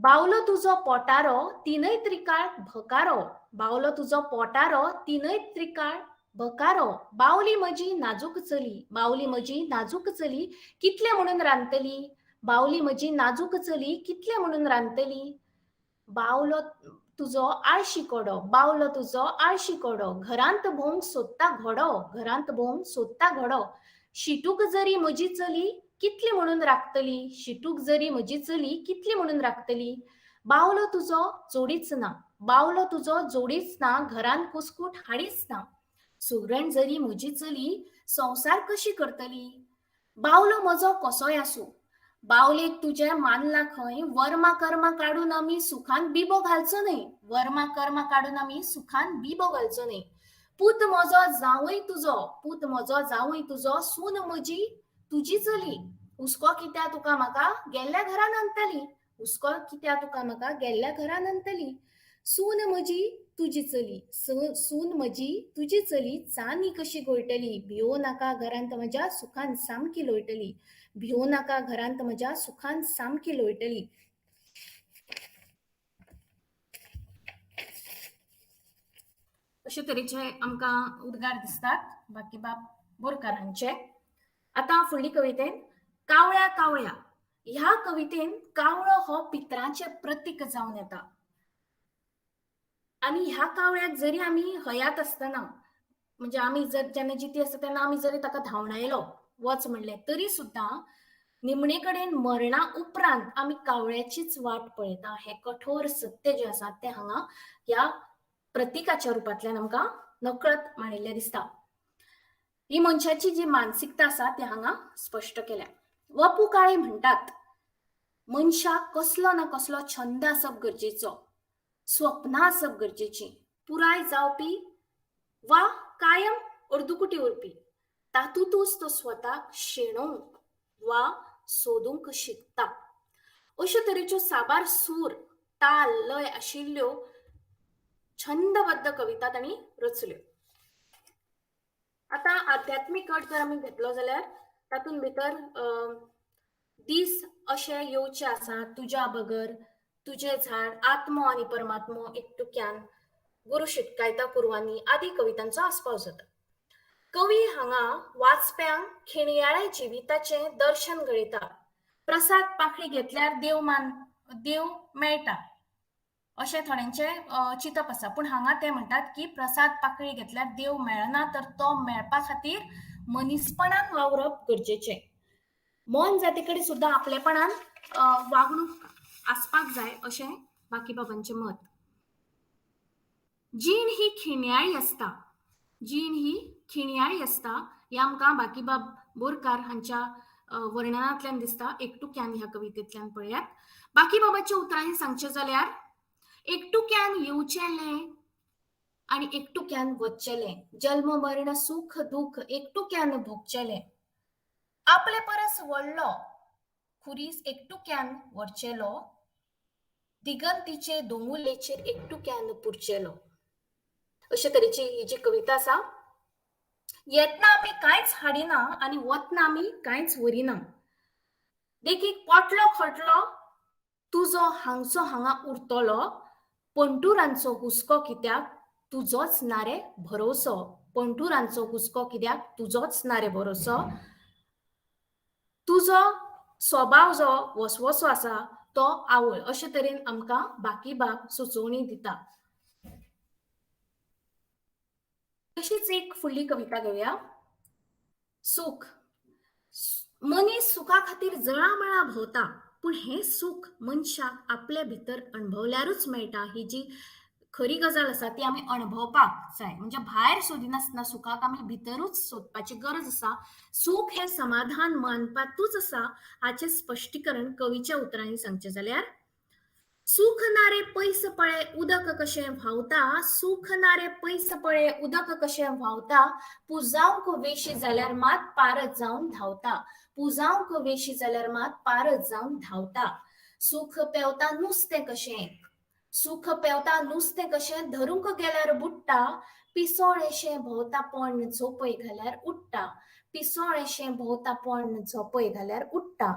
बावलो तुजो पोटारो तिनय त्रिकाळ भकारो, बावलो तुजो पोटारो तिनय त्रिकाळ भकारो, बावली म्हजी नाजूक चली, बावली म्हजी नाजूक चली कितले म्हणून रांदतली, बावली म्हजी नाजूक चली कितले म्हणून रांदतली. बावलो तुजो आळशी कोडो, बावलो तुजो आळशी कोडो, घरांत भोंवंक सोदता घोडो, घरांत भोंवंक सोदता घोडो, शिटूक जरी म्हजी चली कितली म्हणून राखतली, शिटूक जरी म्हजी चली कितली म्हणून राखतली. बावलो तुजो जोडीच ना, बावलो तुजो जोडीच ना, घरान कुस्कूट हाडीच ना, सुगरण जरी म्हजी चली संवसार कशी करतली. बावलो म्हजो कसोय आसूं, बावलेक तुजें मानला खंय, वर्मा कर्मा काडून आमी सुखान बिबो घालचो न्हय, वर्मा कर्मा काडून आमी सुखान बिबो घालचो न्हय. पूत म्हजो जावंय तुजो, पूत म्हजो जावंय तुजो, सून म्हजी तुजी चली, हुस्को कित्या तुका म्हाका गेल्ल्या घरान अंतली, हुस्को कित्या तुका म्हाका गेल्ल्या घरान अंतली. सून म्हजी तुजी चली, सून म्हजी तुजी चली, चानी कशी गोळटली, भियो नाका घरांत म्हज्या सुखान सामकी लोळटली, भियो नाका घरांत म्हज्या सुखान सामकी लोळटली. अशे तरेचे आमकां उद्गार दिसतात बाकीबाब बोरकार हांचे. आतां फुडली कवितेन कावळ्या कावळ्या. ह्या कवितेन कावळो हो पित्रांचें प्रतीक जावन येता आनी ह्या कावळ्याक जरी आमी हयात आसतना म्हणजे आमी जर जेन्ना जिती आसता तेन्ना आमी जरी ताका धांवडायलो वच म्हणलें तरी सुद्दां निमणे कडेन मरणा उपरांत आमी कावळ्याचीच वाट पळयता. हें कठोर सत्य जें आसा तें हांगा ह्या प्रतिकाच्या रुपांतल्यान आमकां नकळत मांडिल्लें दिसता. ही मनशाची जी मानसिकता आसा ती हांगा स्पश्ट केल्या. वपू काळे म्हणटात मनशाक कसलो ना कसलो छंद आसप गरजेचो, स्वप्नां आसप गरजेची, पुराय जावपी वा कायम अर्दुकुटी उरपी, तातूंतच तो स्वताक शेणोवंक वा सोदूंक शिकता. अश्यो तरेच्यो साबार सूर ताल लय आशिल्ल्यो छंदबद्ध कविता तांणी रचल्यो. आतां आध्यात्मीक गट जर आमी घेतलो जाल्यार तातूंत भितर दीस अशे येवचे आसा, तुज्या बगर, तुजें झाड, आत्मो आनी परमात्मो एकटुक्यान, गुरू शिटकायता कुरवांनी आदी कवितांचो आस्पाव जाता. कवी हांगा वाचप्यांक खिणयाळ्या जिविताचें दर्शन घडयता. प्रसाद पाखळी घेतल्यार देव मेळटा अशें थोड्यांचें चिंतप आसा, पूण हांगा ते म्हणटात की प्रसाद पाकळी घेतल्यार देव मेळना, तर तो मेळपा खातीर मनीसपणान वावरप गरजेचें. मोन जाती कडेन सुद्दां आपलेपणान वागणूक आसपाक जाय अशें बाकीबाबांचें मत. जीण ही खिणयाळी आसता, जीण ही खिणयाळी आसता. हें आमकां बाकीबाब बोरकार हांच्या वर्णनांतल्यान दिसता. एकटुक्यान ह्या कवितेंतल्यान पळयात. बाकीबाबाच्या उतरांनी सांगचें जाल्यार एकटुक्यान येवचेलें आनी एकटुक्यान वचचेलें, जल्म मर्ण सुख दुख एकटुक्यान भोगचेलें, आपले परस व्हडलो खुरीस एकटुक्यान व्हरचेलो, दिगंतीचे दोंगुल्लेचेर एकटुक्यान पुरचेलो. अशे तरेची ही जी कविता आसा. येतना आमी कांयच हाडिना आनी वतना आमी कांयच व्हरिना. देखीक पोटलो खोटलो तुजो हांगचो हांगा उरतलो, पणटुरांचो हुस्को कित्याक तुजोच ना रे भरोसो, पणटुरांचो हुस्को कित्याक तुजोच ना रे भरोसो. तुजो स्वभाव जो वसवसो आसा तो आवळ. अशे तरेन आमकां बाकीबाब सुचोवणी दिता. तशीच एक फुडली कविता घेवया. सुख. मनीस सुखा खातीर जळामळा भोंवता, पूण हें सुख मनशाक आपले भितर अणभवल्यारूच मेळटा. ही जी खरी गजाल आसा ती आमी अणभवपाक जाय. म्हणजे भायर सोदिनासतना सुखाक आमी भितरूच सोदपाची गरज आसा. सुख हें समाधान मानपांतूच आसा हाचें स्पश्टीकरण कवीच्या उतरांनी सांगचें जाल्यार सुख ना रे पयस पळे उदक कशें व्हांवता, सुख ना रे पयस पळे उदक कशें व्हांवता, पुजावंक वेशी जाल्यार मात पारत जावन धांवता, पुजावंक वेशी जाल्यार मात पारत जावन धांवता. सुख पेंवता नुस्तें कशें, सुख पेंवता नुस्तें कशें, धरूंक गेल्यार बुडटा, पिसोळेशें भोंवता पण झोपय घाल्यार उडटा, पिसोळेशें भोंवता पण झोपय घाल्यार उडटा.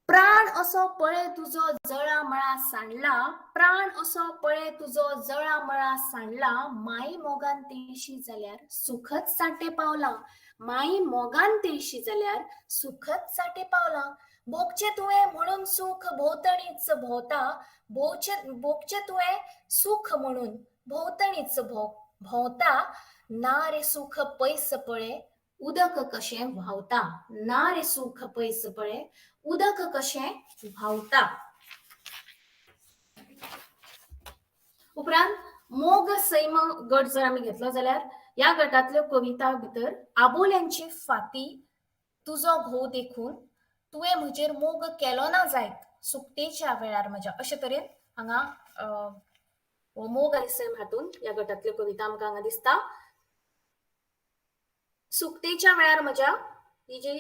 प्राण असो पळे तुजो जळामळा सांडला, प्राण असो पळे तुजो जळामळा सांडला, माई मोगान तेशी जाल्यार सुखच चाटे पावला, माई मोगान तेशी जाल्यार सुखच चाटे पावला. भोगचें तुवें म्हणून सुख भोंवतणीच भोंवता, भोगचें तुवें सुख म्हणून भोंवतणीच भोंवता, ना रे सुख पयस पळे उदक कशें व्हांवता, ना रे सुख पयस पळे उदक कशें व्हांवता. उपरांत मोग सैम गट जर आमी घेतलो जाल्यार ह्या गटांतल्यो कविता भितर आबोल्यांची फाती, तुजो घोव देखून, तुवें म्हजेर मोग केलो ना जायत, सुकतेच्या वेळार म्हज्या, अशे तरेन हांगा हो मोग आनी सैम हातूंत ह्या गटांतल्यो कविता आमकां हांगा दिसता. सुकतेच्या वेळार म्हज्या ही जी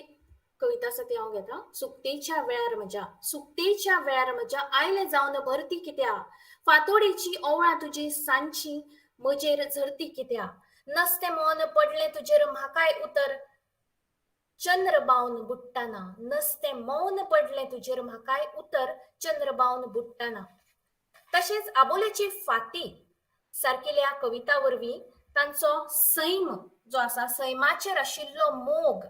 कविता आसा ती हांव घेता. सुकतेच्या वेळार म्हज्या, सुकतेच्या वेळार म्हज्या आयले जावन भरती कित्या, फांतोडेची ओवळां तुजी सांजची म्हजेर झरती कित्या, नसतें मौन पडलें तुजेर म्हाकाय उतर चंद्र बावन बुडटाना, नसतें मौन पडलें तुजेर म्हाकाय उतर चंद्र बावन बुडटाना. तशेंच आबोल्याची फाती सारकिल्या कविता वरवीं तांचो सैम जो आसा, सैमाचेर आशिल्लो मोग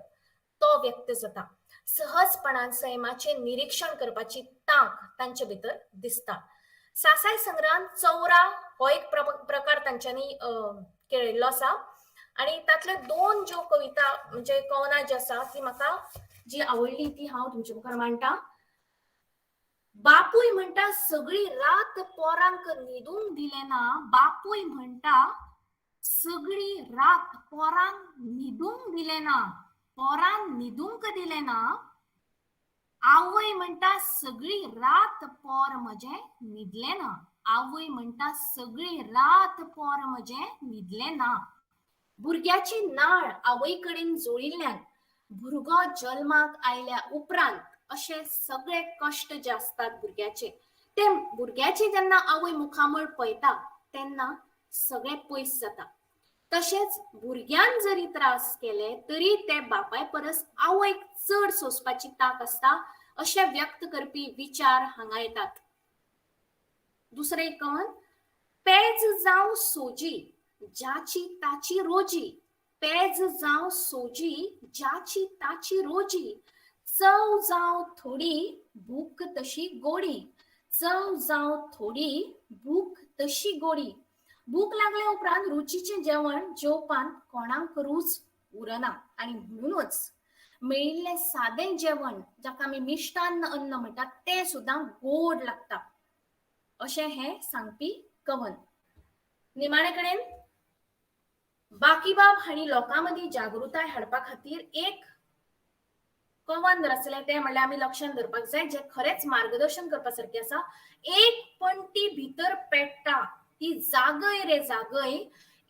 तो व्यक्त जाता. सहजपणान सैमाचें निरिक्षण करपाची तांक तांचे भितर दिसता. सासाय संग्रहान चौरा हो एक प्रकार तांच्यांनी केळयल्लो आसा आनी तांतल्यो दोन ज्यो कविता म्हणजे कवनां जी आसा ती म्हाका जी आवडली ती हांव तुमचे मुखार मांडटा. बापूय म्हणटा सगळी रात पोरांक न्हिदूंक दिलें ना, बापूय म्हणटा सगळी रात पोरांक न्हिदूंक दिलें ना, पोरान न्हिदूंक दिलें ना, आवय म्हणटा सगळी रात पोर म्हजें न्हिदलें ना, आवय म्हणटा सगळी रात पोर म्हजें न्हिदलें ना. भुरग्याची नाळ आवय कडेन जोडिल्ल्यान भुरगो जल्माक आयल्या उपरांत अशे सगळे कश्ट जे आसतात भुरग्याचे ते भुरग्याचे जेन्ना आवय मुखामळ पळयता तेन्ना सगळे पयस जाता. तशेंच भुरग्यान जरी त्रास केले तरी ते बापाय परस आवयक चड सोंसपाची तांक आसता अशें व्यक्त करपी विचार हांगा येतात. दुसरें एक कवन, पेज जावं सोजी ज्याची ताची रोजी, पेज जावं सोजी ज्याची ताची रोजी, चव जावं थोडी भूक तशी गोडी, चव जावं थोडी भूक तशी गोडी. भूक लागल्या उपरांत रुचीचें जेवण जेवपांत कोणाक रूच उरना आनी म्हणूनच मेळिल्लें सादें जेवण जाका आमी मिश्टान्न अन्न म्हणटात तें सुद्दां गोड लागता अशें हें सांगपी कवन. निमाणे कडेन बाकीबाब हांणी लोकां मदीं जागृताय हाडपा खातीर एक कवन रचलें, तें म्हणल्यार आमी लक्षांत धरपाक जाय, जें खरेंच मार्गदर्शन करपा सारकें आसा. एक पणटी भितर पेट्टा ती जागय रे जागय,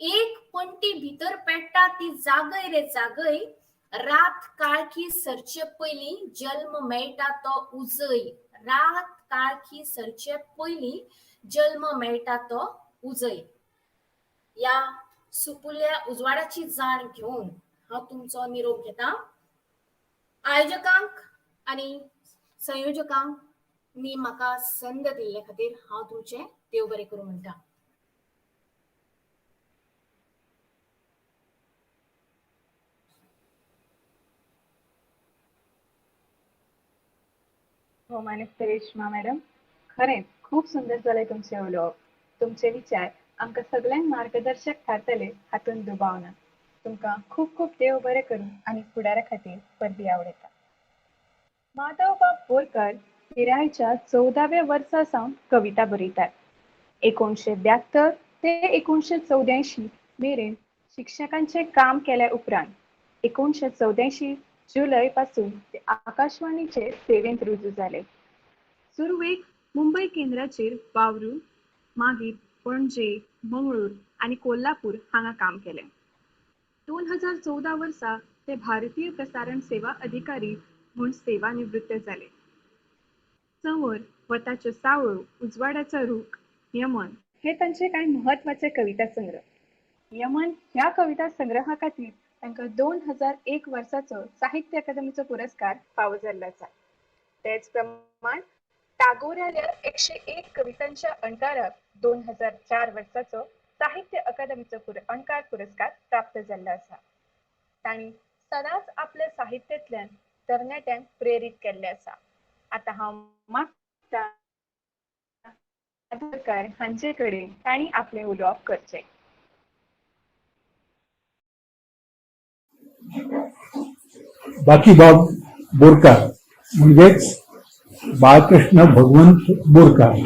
एक पणटी भितर पेट्टा ती जागय रे जागय, रात काळखी सरचे पयलीं जल्म मेळटा तो उजय, रात काळखी सरचे पयलीं जल्म मेळटा तो उजय. ह्या सुपुल्ल्या उजवाडाची जाण घेवन हांव तुमचो निरोप घेता. आयोजकांक आनी संयोजकांक नी म्हाका संद दिल्ले खातीर हांव तुमचें देव बरें करूं म्हणटा. हो मानेस्त रेश्मा मॅडम, खरेंच खूब सुंदर जालें तुमचें उलोवप. तुमचे विचार आमकां सगल्यांक मार्गदर्शक थारतले हातूंत दुबाव ना. तुमकां खूब खूब देव बरें करूं आनी फुडारा खातीर परबीं आवडयता. माधवबाब बोरकर पिरायेच्या 14व्या वर्सा सावन कविता बरयतात. 1972 ते 1984 मेरेन शिक्षकांचें काम केल्या उपरांत 1984 जुलय पासून ते आकाशवाणीचे सेवेंत रुजू जाले. सुरवेक मुंबय केंद्राचेर वावरून मागीर पणजे, मंगळूर आनी कोल्हापूर हांगा काम केलें. 2014 वर्सा ते भारतीय प्रसारण सेवा अधिकारी म्हूण सेवा निवृत्त जाले. चंवर, वताच्यो सावळ्यो, उजवाडाचो रूख, यमन हे तांचे कांय म्हत्वाचे कविता संग्रह. यमन ह्या कविता संग्रहा खातीर तांकां 2001 वर्साचो साहित्य अकादमीचो पुरस्कार फावो जाल्लो आसा. तेच प्रमाण टागोराल्या 101 कवितांच्या अणकाराक 2004 वर्साचो साहित्य अकादमीचो अणकार पुरस्कार प्राप्त जाल्लो आसा. तांणी सदांच आपल्या साहित्यांतल्यान तरणाट्यांक प्रेरीत केल्लें आसा. आतां हांव मागता बोरकार हांचे कडेन तांणी आपलें उलोवप करचें. बाकीबाब बोरकार म्हणजेच बाळकृष्ण भगवंत बोरकार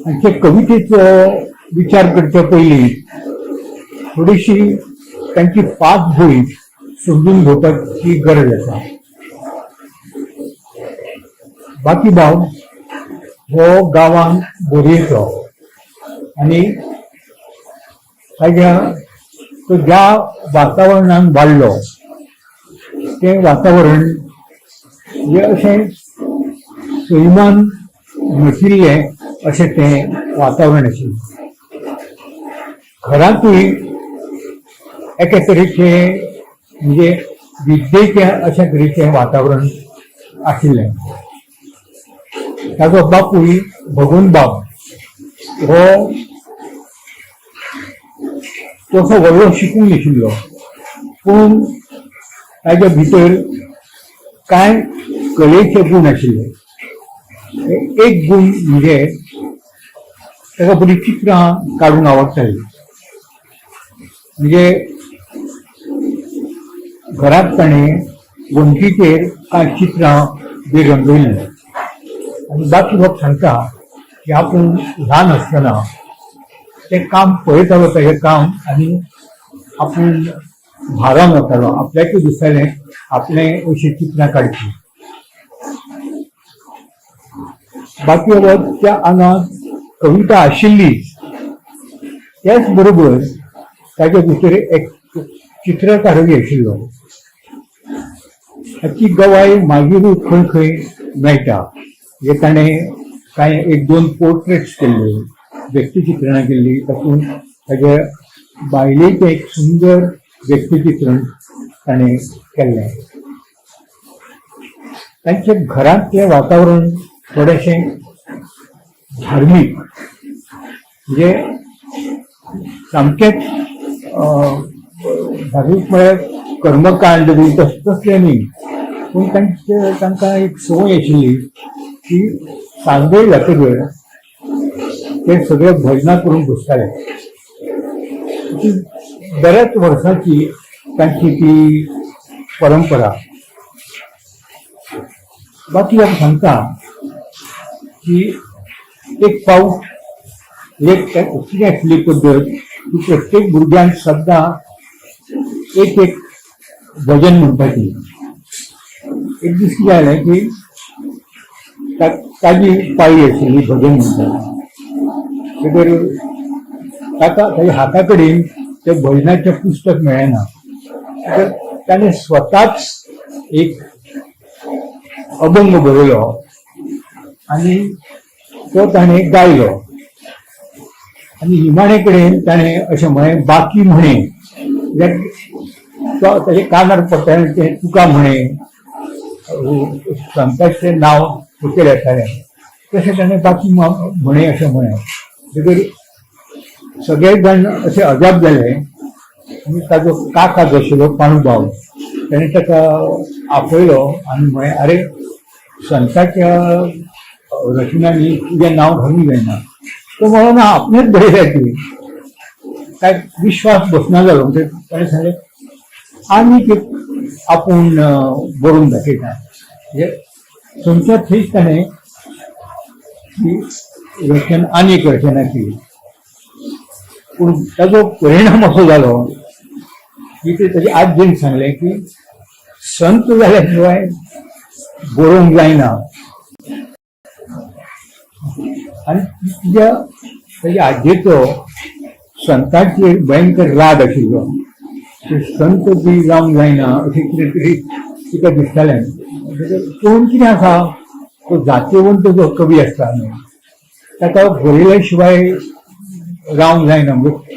हांचे कवितेचो विचार करच्या पयलीं थोडीशी तांची पाठभूंय समजून घेवपाची गरज आसा. बाकीबाब हो गांवांत बोरयेचो आनी ताज्या तो ज्या वातावरणान वाडलो तें वातावरण म्हणजे अशें सैमान नटिल्लें अशें तें वातावरण आशिल्लें. घरांतूय एके तरेचें म्हणजे विद्येचें अशें तरेचें वातावरण आशिल्लें. ताजो बापूय भगवनबाब हो तसो व्हडलो शिकूंक नाशिल्लो, पूण ताज्या भितर कांय कलेचे गूण आशिल्ले. एक गूण म्हणजे ताका बरीं चित्रां काडूंक आवडटालीं. म्हणजे घरांत ताणें वण्टीचेर कांय चित्रां बी रंगयल्लीं. आनी बाकीबाब सांगता की आपूण ल्हान आसतना तें काम पळयतालो, ताजें काम, आनी आपूण भारान वतालो. आपल्याकूय दिसतालें आपणें अशीं चित्रां काडचीं. बाकीबाबाच्या आंगांत कविता आशिल्लीच, त्याच बरोबर ताज्या भितर एक चित्रकारूय आशिल्लो. हाची गवाय मागीरूय खंय खंय मेळटा. म्हणजे ताणें कांय एक दोन पोर्ट्रेट्स केल्ले, व्यक्तिचित्रणां केल्ली. तातूंत ताज्या बायलेचें एक सुंदर व्यक्तिचित्रण ताणें केल्लें. तांच्या घरांतलें वातावरण थोडेशें धार्मीक, म्हणजे सामकेंच धार्मीक म्हळ्यार कर्मकांड बी तसलें न्ही, पूण तांचे तांकां एक संवय आशिल्ली की सांजवेळ जातकर ते सगळे भजनां करूंक बसताले. बऱ्याच वर्सांची तांची ती परंपरा. बाकीबाब सांगता की एक फावट एक कितें आशिल्ली पद्दत की प्रत्येक भुरग्यान सद्दां एक एक भजन म्हणपाची. एक दीस कितें जालें की ताजी पाळी आशिल्ली भजन म्हणटाली, तर ताका ताज्या हाता कडेन तें भजनाचें पुस्तक मेळ्ळें ना, तर ताणें स्वताच एक अभंग बरयलो आनी तो ताणें गायलो. आनी निमाणे कडेन ताणें अशें म्हळें, बाकी म्हणे, कित्याक तो ताच्या कानार पडटालें तें तुका म्हणे संताचें नांव सकयल येतालें, तशें ताणें बाकी म्हणे अशें म्हळें. म्हणटकीर सगळे जाण अशे अजाप जाले. आनी ताजो काका जो आशिल्लो पाणूबाब, ताणें ताका आपयलो आनी म्हळें, आरे संताच्या रचनांनी तुजें नांव घालूंक जायना. तो म्हणलो, ना, आपणेच बरयल्या ती. काय विश्वास बसना जालो. म्हणजे ताणें सांगलें, आनीक एक आपूण बरोवन दाखयता. म्हणजे थंयच्या थंयच ताणें ती रचना आनी एक रचना केली. पूण ताजो परिणाम असो जालो की ते ताजे आजयेन सांगलें की संत जाल्या शिवाय बरोवंक जायना. आनी तिज्या ताज्या आजयेचो संतांचेर भयंकर राग आशिल्लो, ते संत बी जावंक जायना अशें कितें तरी तिका दिसतालें. पूण कितें आसा, तो जातीवंत जो कवी आसता न्हू, ताका बरयल्या शिवाय रावंक जायना. म्हणजे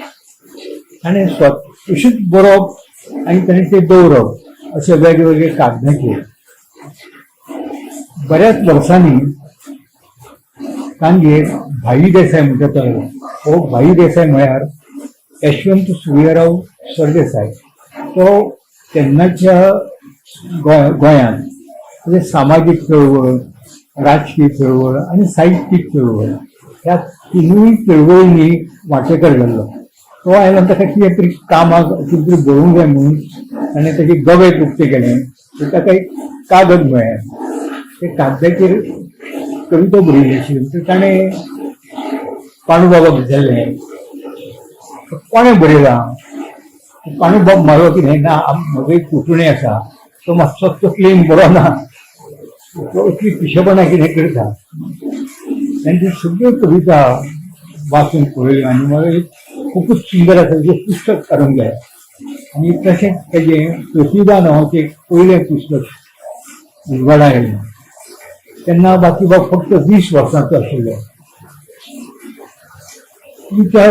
ताणें स्वता अशीच बरोवप आनी ताणें तें दवरप अशे वेगवेगळे कागदाचेर. बऱ्याच वर्सांनी तांगेर भाई देसाय म्हणटा तो, हो भाई देसाय म्हळ्यार यशवंत सूर्यराव सरदेसाय. तो तेन्नाच्या गोंयांत म्हणजे सामाजीक चळवळ, राजकीय चळवळ आनी साहित्यीक चळवळ ह्या तिनूय चळवळींनी वांटेकार जाल्लो. तो आयलो आनी ताका कितें तरी कामाक कितें तरी बरोवंक जाय म्हणून ताणें ताजे गवे उक्ते केले. तर ताका एक कागद मेळ्ळें, ते कागदाचेर कविता बरयली आशिल्ली. तर ताणें पांडुबाबाक विचारलें, कोणें बरयलां? पांडुबाब म्हालो कितें ना, म्हजो एक पुतणे आसा, तो मातसो तकलेन बरो ना, तो असली पिशेपणां कितें करता. तांच्यो सगळ्यो कविता वाचून पळयल्यो आनी मागीर खुबूच सुंदर आसा तेजें पुस्तक काडूंक जाय. आनी तशेंच तेजें प्रतिभा नांवाचें एक पयलें पुस्तक उजवाडा आयलें. तेन्ना बाकीबाब फक्त 20 वर्सांचो आशिल्लो. तुमच्या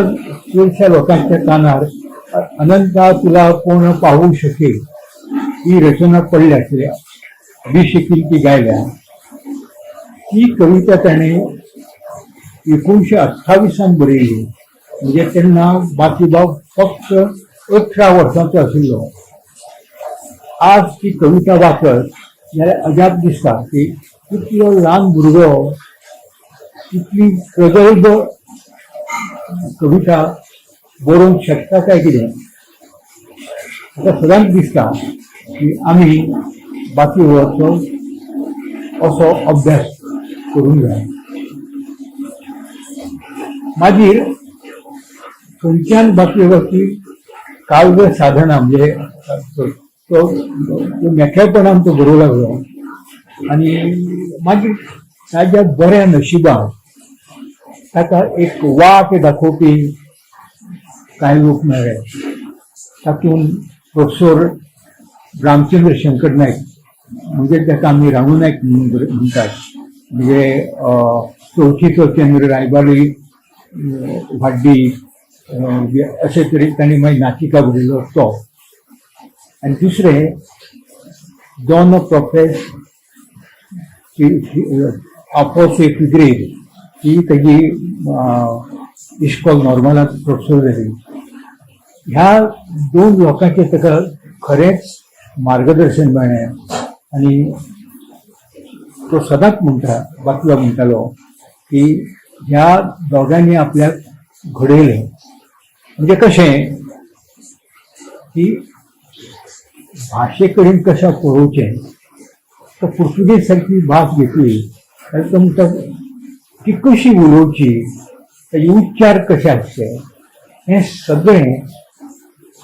चडशा लोकांच्या कानार अनंता तुला कोण पाहू शकेल ही रचना पडली आसली, अभिषेकीन ती गायल्या. ती कविता ताणें 1928 बरयली, म्हणजे तेन्ना बाकीबाब फक्त 18 वर्सांचो आशिल्लो. आज ती कविता वाचत जाल्यार अजाप दिसता की इतलो ल्हान भुरगो इतली प्रगल्भ कविता बरोवंक शकता काय कितें. म्हाका सदांच दिसता की आमी बाकीबाबाचो असो अभ्यास करूंक जाय. मागीर थंयच्यान बाकीबाबाची काव्य साधना, म्हणजे तो मेकळेपणान तो बरोवंक लागलो. आनी मागीर ताज्या बऱ्या नशिबान ताका एक वाट दाखोवपी कांय लोक मेळ्ळे. तातूंत प्रोफेसर रामचंद्र शंकर नायक, म्हणजे ताका आमी रामू नायक म्हणून म्हणटात, म्हणजे चवथीचो चंद्र रायबारी वाड्डी अशे तरेन तांणी मागीर नाटिका बरयलो तो. आनी दुसरें दोन प्रोफेस आफोस फिग्रेद, ही ताजी इश्कोल नॉर्मलांत प्रोफेसर जाली. ह्या दोन लोकांचें ताका खरेंच मार्गदर्शन मेळ्ळें. आनी तो सदांच म्हणटा, बाकीबाब म्हणटालो की ह्या दोगांनी आपल्याक घडयलें. म्हणजे कशें की भाशे कडेन कशें पळोवचें, तर पुर्तुगेज सारकी भास घेतली जाल्यार तो म्हणटा ती कशी उलोवची, ताजे उच्चार कशे आसचे, हें सगळें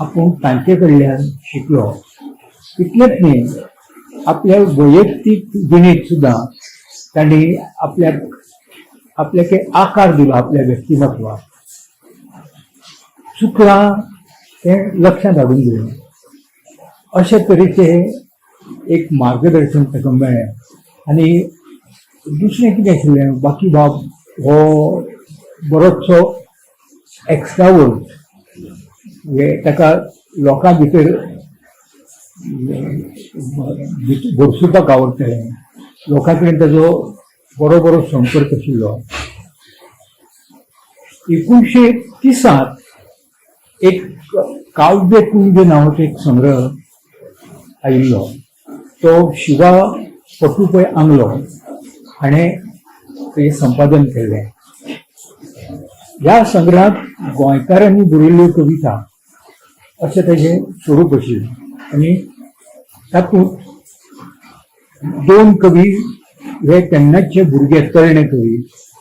आपूण तांचे कडल्यान शिकलो. इतलेंच न्ही, आपल्या वैयक्तीक जिणेंत सुद्दां तांणी आपल्याक आपल्याक एक आकार दिलो, आपल्या व्यक्तिमत्वाक. चुकलां तें लक्षांत हाडून दिलें. अशे तरेचें एक मार्गदर्शन ताका मेळ्ळें. आनी दुसरें कितें आशिल्लें, बाकीबाब हो बरोचसो एक्स्ट्रावर्ट, म्हणजे ताका लोकां भितर भरसुपाक आवडटालें, लोकां कडेन ताजो बरो बरो संपर्क आशिल्लो. 1930 एक काव्यकुंज नांवाचो एक संग्रह आयिल्लो, तो शिवा पटू पै आंगलो हाणें तें संपादन केल्लें. ह्या संग्रहांत गोंयकारांनी बरयल्ल्यो कविता अशें ताजें स्वरूप आशिल्लें आनी तातूंत दोन कवी हे तेन्नाचे भुरगे, तरणे कवी,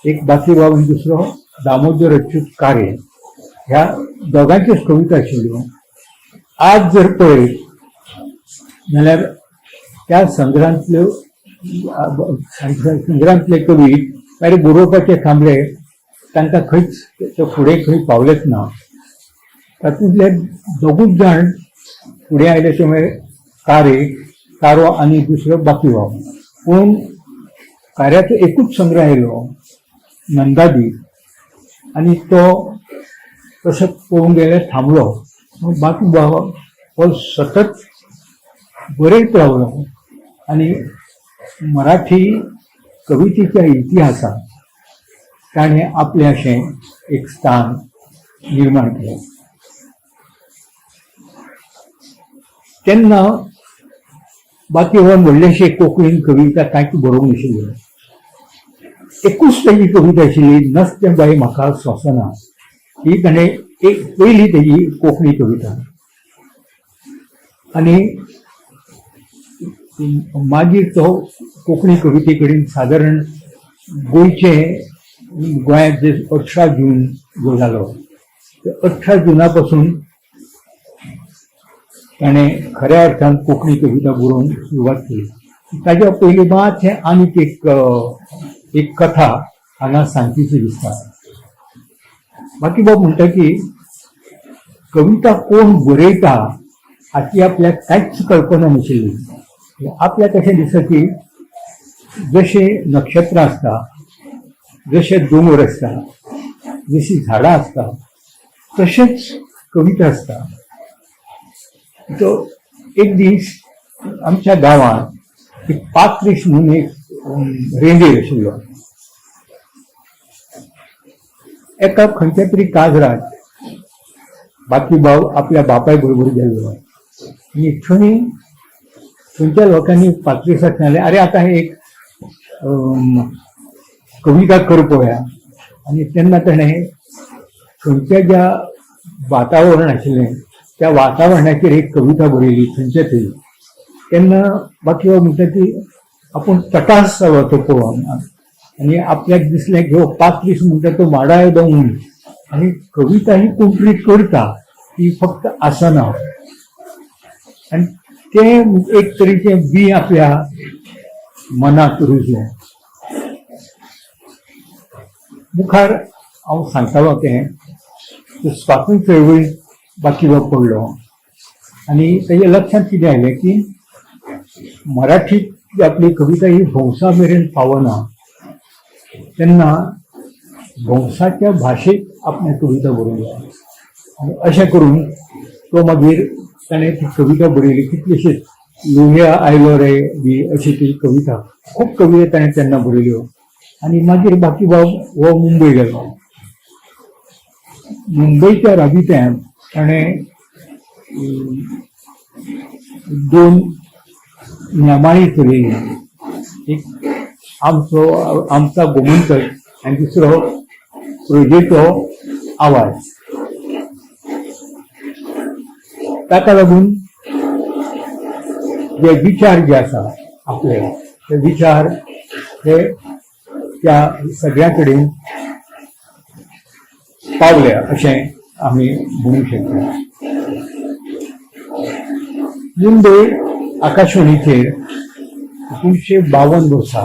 एक बाकीबाब आनी दुसरो दामोदर अच्युत कारे, ह्या दोगांच्योच कविता आशिल्ल्यो. आज जर पळयत जाल्यार त्या संग्रहांतल्यो संग्रहांतले कवी मागीर बरोवपाचे थांबले, तांकां खंयच ते फुडें खंय पावलेच ना. तातूंतले दोगूच जाण फुडें आयले ते म्हळ्यार कारे कारो आनी दुसरो बाकीबाब. पूण कार्याचो एकूच संग्रह आयलो, नंदादीप, आनी तो तसो पळोवंक गेल्यार थांबलो. बाकीबाब हो सतत बरयत रावलो आनी मराठी कवितेच्या इतिहासांत ताणें आपलें अशें एक स्थान निर्माण केलें. तेन्ना बाकीबाबान व्हडलेशे कोंकणीन कविता कांयच बरोवंक नाशिल्ल्यो. एकूच ताजी कविता आशिल्ली, नसतें बाई म्हाका सोंसना, ही ताणें एक पयली ताजी कोंकणी कविता. आनी मागीर तो कोंकणी कविते कडेन सादारण गोंयचे गोंयांत जे 18 जून जो जालो, 18 जुना पासून ताणें खऱ्या अर्थान कोंकणी कविता बरोवंक सुरवात केली. ताज्या पयलीं मात हें आनीक एक एक कथा हांगा सांगचीशी दिसता. बाकीबाब म्हणटा की कविता कोण बरयता हाची आपल्याक कांयच कल्पना नाशिल्ली. आपल्याक अशें दिसता की जशें नक्षत्रां आसता, जशे दोंगर आसता, जशीं झाडां आसता, तशेंच कविता आसता. तो एक दीस आमच्या गांवांत एक पात्रीस म्हणून एक रेंदेर आशिल्लो. एका खंयच्या तरी काजराक बाकीबाब आपल्या बापाय बरोबर गेल्लो आनी थंय थंयच्या लोकांनी पात्रीसाक सांगलें, अरे आतां एक कविता कर पळोवया. आनी तेन्ना ताणें थंयच्या ज्या वातावरण आशिल्लें त्या वातावरणाचेर एक कविता बरयली थंयच्या थंय. तेन्ना बाकीबाब म्हणटा की आपूण तटास जालो तो पळोवन आनी आपल्याक दिसलें की हो पात्रीस म्हणटा तो माडा येदो उंच आनी कविता ही कोण तरी करता, ती फक्त आसना. आनी तें एक तरेचें बीं आपल्या मनांत रुजलें. मुखार हांव सांगतालो तें स्वातंत्र्य चळवळींत बाकीबाब पडलो आनी ताच्या लक्षांत कितें आयलें की मराठीत आपली कविता ही भौसा मेरेन पावना, तेन्ना भौसाच्या भाशेंत आपणें कविता बरोवंक जाय. आनी अशें करून तो मागीर ताणें ती कविता बरयली, कितलीशीच, लोहिया आयलो रे बी अशी ती कविता, खूब कविता ताणें तेन्ना बरयल्यो. आनी मागीर बाकीबाब हो मुंबय गेलो. मुंबयच्या राबित्यांत ताणें दोन नेमाळीं चलयलीं, एक आमचो आमचा गोमंतक आनी दुसरो प्रजेचो आवाज. ताका लागून जे विचार जे आसा आपले, ते विचार हे त्या सगळ्यां कडेन पावले अशें आमी म्हणूंक शकता. मुंबय आकाशवाणीचेर 1952 वर्सा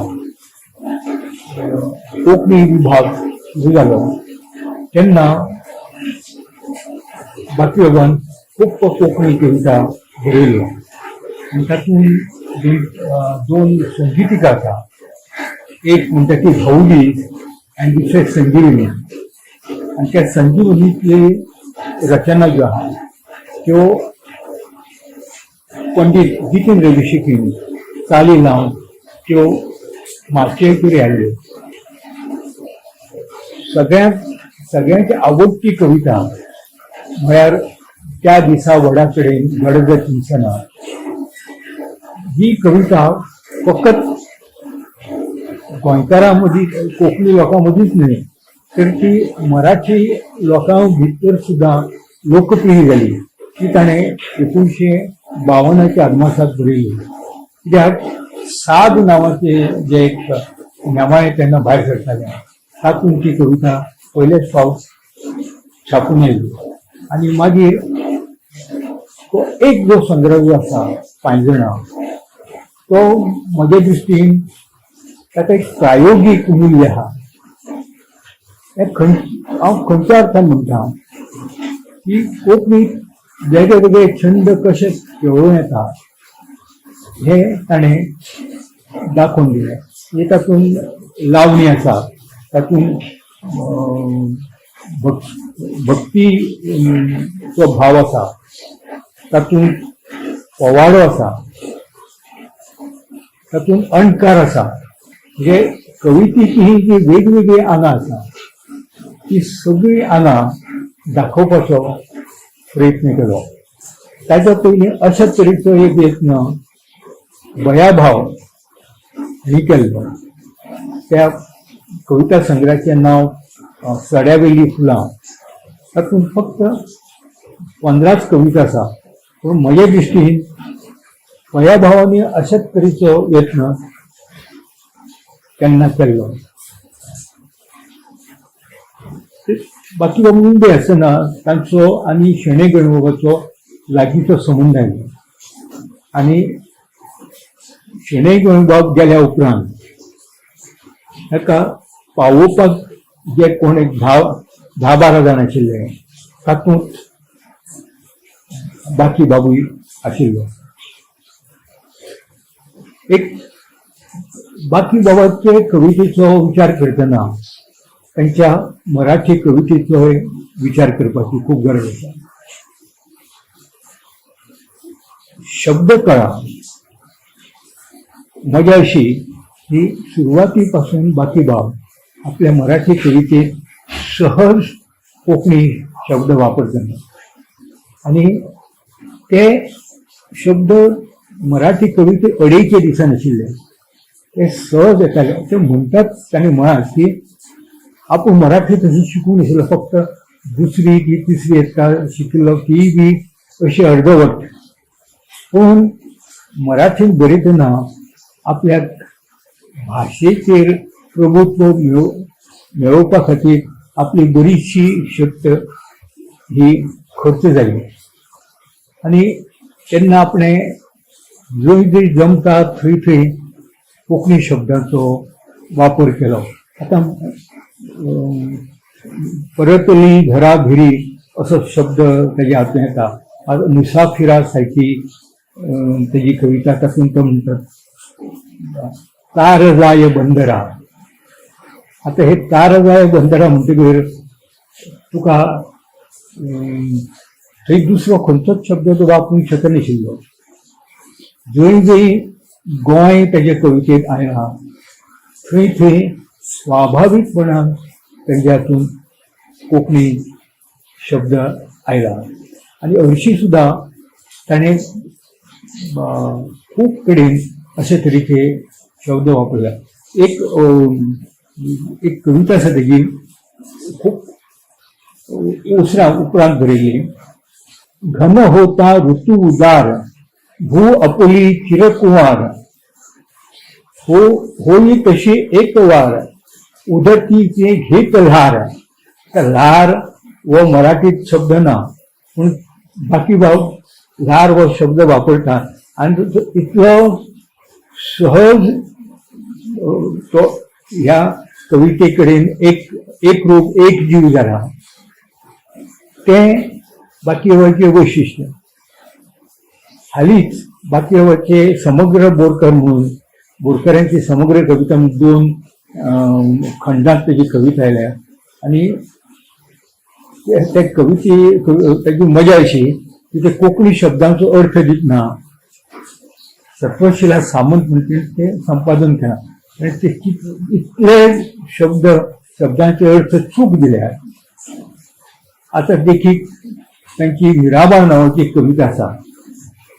कोंकणी विभाग सुरू जालो तेन्ना बाकीबाबान खूब कोंकणी कविता बरयल्यो आनी तातूंत दोन संगितिका आसा. एक म्हणटा ती भाऊली आनी दुसरें संजीवनी. आनी त्या संजीवनीतली रचना ज्यो आहा त्यो पंडीत जितेंद्र रविशेटीन चाली लावन त्यो माचयेर हाडल्यो. सगळ्यांची आवडटी कविता म्हळ्यार त्या दिसा वडा कडेन गडद चिंचना. ही कविता फकत गोंयकारां मदीं, कोंकणी लोकां मदींच न्हय तर ती मराठी लोकां भितर सुद्दां लोकप्रिय जाली. ती ताणें 1952च्या अदमासाक बरयली. कित्याक साद नांवाचें जें एक नेमाळें तेन्ना भायर सरतालें तातूंत ती कविता पयलेच फावट छापून आयली. आनी मागीर तो एक जो संग्रह जो आसा पांयजणां तो म्हज्या दृश्टीन ताका एक प्रायोगीक मूल्य आहा. हें खंय हांव खंयच्या अर्थान म्हणटा की कोंकणीत वेगळे वेगळे छंद कशे खेळोवं येता हें ताणें दाखोवन दिलें. म्हणजे तातूंत लावणी आसा, तातूंत भक्ती चो भाव आसा, तातूंत पोवाडो आसा, तातूंत अणकार आसा. म्हणजे कवितेची ही जी वेगवेगळीं आंगां आसा ती सगळीं आंगां दाखोवपाचो प्रयत्न केलो. ताच्या पयलीं अशा तरेचो एक यत्न बयाभाव हांणी केल्लो. त्या कविता संग्रहाचें नांव सड्यावेलीं फुलां. तातूंत फक्त 15च कविता आसा, पूण म्हजे दृश्टीन बयाभावांनी अशाच तरेचो यत्न केन्ना केल्लो. बाकीबाब मुंबय आसतना तांचो आनी शणै गोंयबाबाचो लागींचो संबंद आयलो आनी शणै गोंयबाब गेल्या उपरांत ताका पावोवपाक जे कोण एक 10-12 जाण आशिल्ले तातूंत बाकीबाबूय आशिल्लो. एक बाकीबाबाचे कवितेचो विचार करतना तांच्या मराठी कवितेचोय विचार करपाची खूब गरज आसा. शब्दकळा मजा अशी की सुरवाती पासून बाकीबाब आपल्या मराठी कवितेत सहज कोंकणी शब्द वापरताले आनी ते शब्द मराठी कविते अडेचे दिसनाशिल्ले, ते सहज येताले. ते म्हणटात, ताणें म्हळां की आपूण मराठी तशी शिकूंक नाशिल्लो, फक्त दुसरी की तिसरी यत्ता शिकिल्लो, तीय बी अशी अर्दवट. पूण मराठीत बरयतना आपल्याक भाशेचेर प्रभुत्व मेळोवपा खातीर आपली बरीचशी शक्त ही खर्च जाली आनी तेन्ना आपणें जंय जंय जमता थंय थंय कोंकणी शब्दांचो वापर केलो. आतां परतली घरा भिरी असो शब्द ताज्या हातूंत येता. आतां मुसाफिरा सारकी तेजी कविता, तातूंत तो म्हणटा तार जाय बंदरा. आतां हे तार जाय बंदरा म्हणटकीर तुका थंय दुसरो खंयचोच शब्द तूं वापरूंक शकनाशिल्लो. जंय जंय गोंय ताजे कवितेंत आयलां थंय थंय स्वाभावीकपणान ताज्या हातूंत कोंकणी शब्द आयला. आनी हरशीं सुद्दां ताणें खूब कडेन अशे तरेचे शब्द वापरल्या. एक एक कविता आसा तेजी, खूब उसरां उपरांत बरयल्ली. घन होता ऋतू उदार, भू अपुली चिरकुवार, हो होई तशी एक वार, उदतीचे घेत ल्हार. त्या ल्हार हो मराठीत शब्द ना, पूण बाकीबाब ल्हार हो शब्द वापरता आनी तो इतलो सहज तो ह्या कविते कडेन एक एकरूप एक जीव जाला. तें बाकीबाबाचें वैशिश्ट. हालींच बाकीबाबाचे समग्र बोरकर म्हणून बोरकरांची समग्र कविता म्हणून दोन खंडात तेजी कविता आयल्या आनी त्या कविते ताची मजा अशी की ते कोंकणी शब्दांचो अर्थ दितना सत्वशिला सामंत म्हणतील ते संपादन केलां आनी ते इतले शब्द शब्दांचे अर्थ चूक दिल्या. आतां देखीक तांची मिरामार नांवाची एक कविता आसा.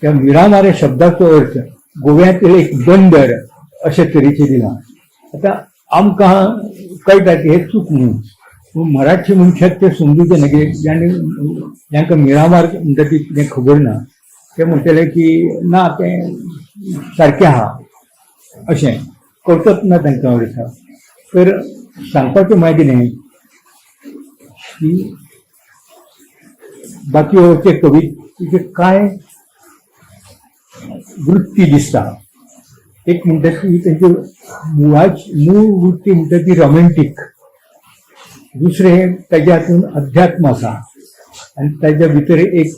त्या मिरामार ह्या शब्दाचो अर्थ गोव्यांतलें एक बंदर अशे तरेचें दिलां. आतां आमकां कळटा की हें चूक न्हू, पूण मराठी मनशाक तें समजूचें ना की जाणें जांकां मिरामार म्हणटा ती कितें खबर ना, ते म्हणटले की ना तें सारकें आहा अशें कळचोच ना तांकां अर्थ. तर सांगपाचें म्हळ्यार कितें की बाकीबाबाचे कवितेचे कांय वृत्ती दिसता. एक म्हणटा ती तेंची मुळाची मूळ वृत्ती म्हणटा ती रोमेंटीक, दुसरें ताज्या हातून अध्यात्म आसा आनी ताज्या भितर एक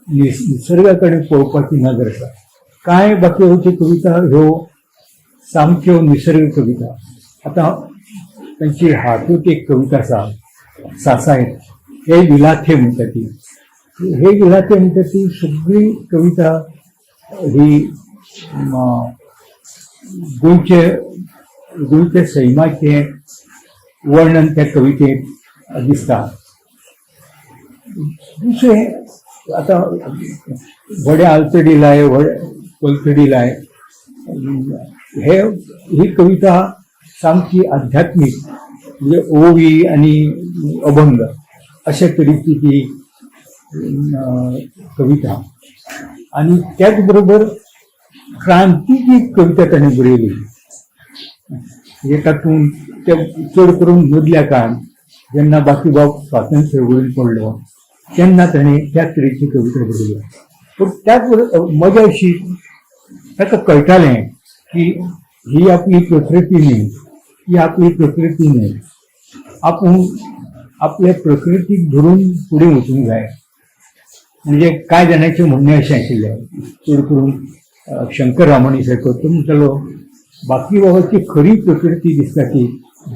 निसर्गा कडेन पळोवपाची नदर आसा. कांय बाकीबाबाच्यो कविता ह्यो सामक्यो निसर्ग कविता. आतां तांची हातूंत एक कविता आसा सासायत, हे विलाथे म्हणटा ती. हे विलाथे म्हणटा ती सगळी कविता ही गोंयचे गोंयच्या सैमाचें वर्णन त्या कवितेंत दिसता. दुसरें आतां व्हडें आलतडी लाय व्हडें पलतडी लाय हे ही कविता सामकी आध्यात्मीक, म्हणजे ओवी आनी अभंग अशे तरेची ती कविता. आनी त्याच बरोबर क्रांतीची कविता ताणें बरयली. म्हणजे तातूंत ते चड करून मदल्या काळान जेन्ना बाकीबाब स्वातंत्र्य चळवळीन पडलो तेन्ना ताणें त्या तरेची कविता बरयली. पूण त्याच बरोबर मजा अशी ताका कळटालें की ही आपली प्रकृती न्ही, ही आपली प्रकृती न्ही, आपूण आपले प्रकृतीक धरून फुडें वचूंक जाय. म्हणजे कांय जाणांचें म्हणणें अशें आशिल्लें, चड करून शंकर रामाणी सारको, तो म्हणटालो बाकीबाबाची खरी प्रकृती दिसता ती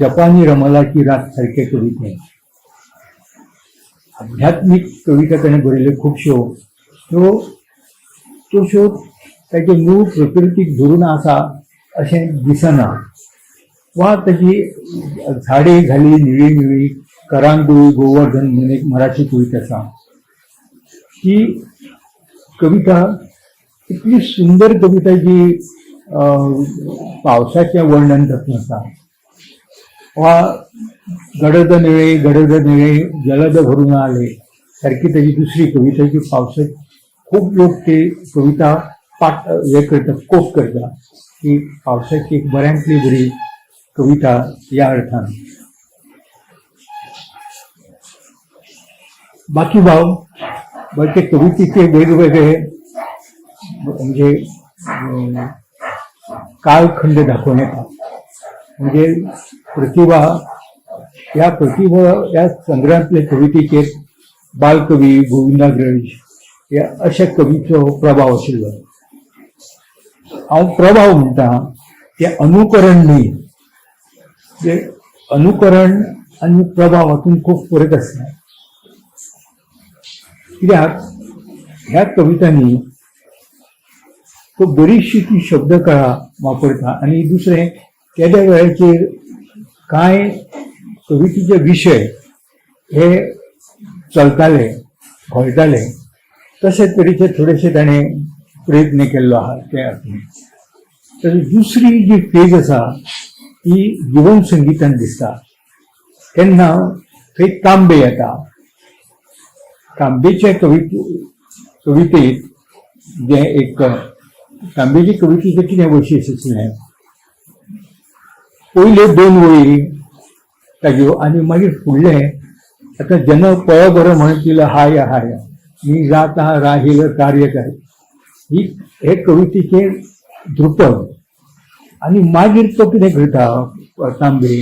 जपानी रमलाची रात सारके कवितेंत. आध्यात्मीक कविता ताणें बरयल्यो खुबश्यो, त्यो तश्यो ताचे मूळ प्रकृतीक धरून आसा अशें दिसना. वा ताची झाडे झाली निळी निळी करांगुळी गोवर्धन म्हणून एक मराठी कविता आसा. ती कविता इतली सुंदर कविता जी पावसाचें वर्णन तातूंत आसा. वा गडद निळे गडद निळे जलद भरून आले सारकी ताजी दुसरी कविता जी पावसात खूब लोक ते कविता पाठ हे करता, कोप करता की पावसाची एक बऱ्यांतली बरी कविता ह्या अर्थान. बाकीबाब ते कवितेचे वेगवेगळे म्हणजे कालखंड दाखोवन येता. म्हणजे प्रतिभा ह्या प्रतिभा ह्या संग्रहांतले कवितेचेर बालकवी गोविंदाग्रज ह्या अशा कवीचो प्रभाव आशिल्लो. हांव प्रभाव म्हणटा तें अनुकरण न्ही, जे अनुकरण आनी प्रभाव हातूंत खूब फरक आसता. कित्याक ह्या कवितांनी तो बरीचशी ती शब्दकळा वापरता आनी दुसरें तेद्या वेळाचेर कांय कवितेचे विशय हे चलताले घोळटाले तशे तरेचे थोडेशे ताणें प्रयत्न केल्लो आहा ते हातूंत. तर दुसरी जी फेज आसा ती जीवन संगितान दिसता. तेन्ना थंय तांबे येता. तांबेच्या कवितेंत जें एक तांबेची कवितेचें कितें वैशिश्ट आसलें, पयल्यो दोन वळी ताज्यो आनी मागीर फुडलें आतां जेन्ना पळय बरो म्हणतील हाय हाय मी जाता राहील कार्य काय, ही हे कवितेचें ध्रुपद. आनी मागीर तो कितें करता तांबे,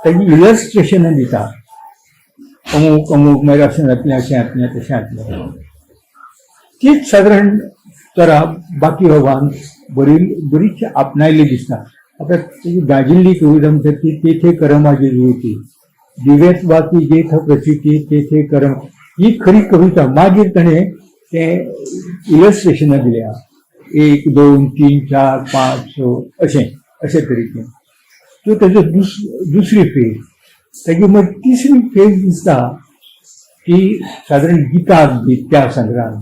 ताजी इलस्ट्रेशनां दिता, अमूक अमूक, मागीर अशें जातलें, अशें जातलें, तशें जातलें. तीच सादारण तरा बाकीबाबान बरी बरीच आपणायल्ली दिसता. आतां ताजी गाजिल्ली कविता म्हणटा ती तेथे करमाची जुळती दिव्यत वाती जेथ प्रचिती तेथे करम, ही खरी कविता. मागीर ताणें तें इलस्ट्रेशनां दिल्या, 1 2 3 4 5 6 अशें अशे तरेचें. त्यो ताज्यो दुसरी फेज. ताजी मागीर तिसरी फेज दिसता ती सादारण गिताक बी त्या संग्रहान,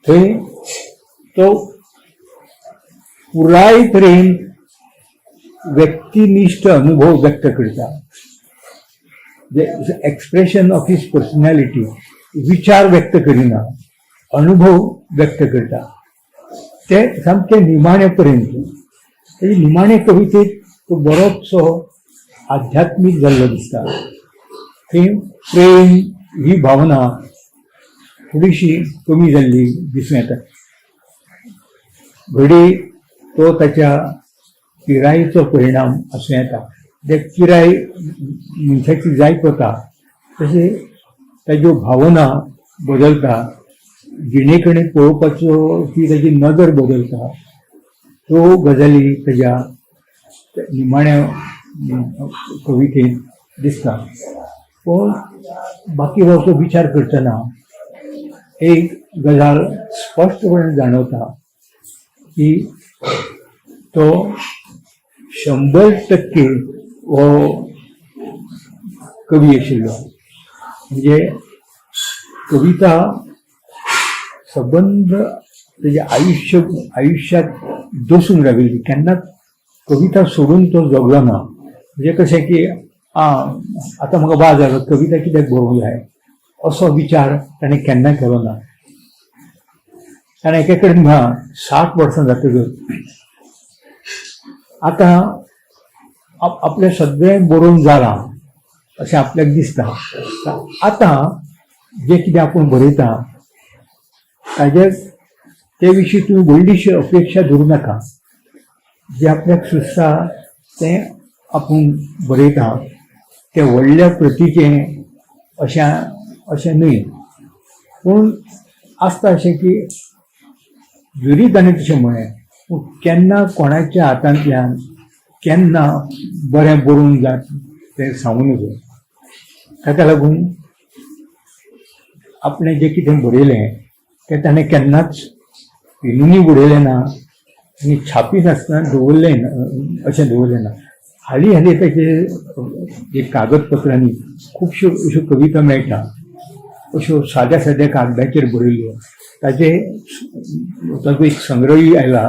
थंय तो पुराय तरेन व्यक्तिनिष्ठ अनुभव व्यक्त करता, एक्सप्रेशन ऑफ his personality, विचार व्यक्त करिना, अनुभव व्यक्त करता ते सामके निमाणे पर्यंत. ताजी निमाणे कवितेत तो बरोचसो आध्यात्मीक जाल्लो दिसता. थंय प्रेम ही भावना थोडीशी कमी जाल्ली दिसूं येता. घडये तो ताच्या पिरायेचो परिणाम आसूं येता. ते पिराय मनशाची जायत वता तशें ताज्यो भावना बदलता, जिणे कडेन पळोवपाचो ती ताजी नदर बदलता. त्यो गजाली ताज्या निमाण्या कवितेंत दिसता. पूण बाकीबाबाचो विचार करतना एक गजाल स्पश्टपणे जाणवता की तो 100% हो कवी आशिल्लो. म्हणजे कविता सबंद तेजें आयुश्य आयुश्यात दसून राविल्ली, केन्नाच कविता सोडून तो जगलो ना. म्हणजे कशें की आं आतां म्हाका वाज आयलो, कविता कित्याक बरोवंक जाय, असो विचार ताणें केन्ना केलो ना. ताणें एके कडेन म्हळां, 60 वर्सां जातकच आतां आपलें सगळें बरोवन जालां अशें आपल्याक दिसता, आतां जें कितें आपूण बरयता ताजे ते विशीं तुमी व्हडलीशी अपेक्षा धरूं नाका, जें आपल्याक सुचता तें आपूण बरयता, तें व्हडल्या प्रतीचें अशें अशें न्हय. पूण आसता अशें की जरी ताणें तशें म्हळें, पूण केन्ना कोणाच्या हातांतल्यान केन्ना बरें बरोवन जात तें सांगू नजो. ताका लागून आपणें जें कितें बरयलें तें ताणें केन्नाच पिनूनय उडयलें ना आनी छापी नासतना दवरलें ना, अशें दवरलें ना. हालीं हालीं ताचे जे कागदपत्रांनी खुबश्यो अश्यो कविता मेळटा, अश्यो साद्या साद्या कागदाचेर बरयल्ल्यो. ताजे ताजो एक संग्रहय आयला,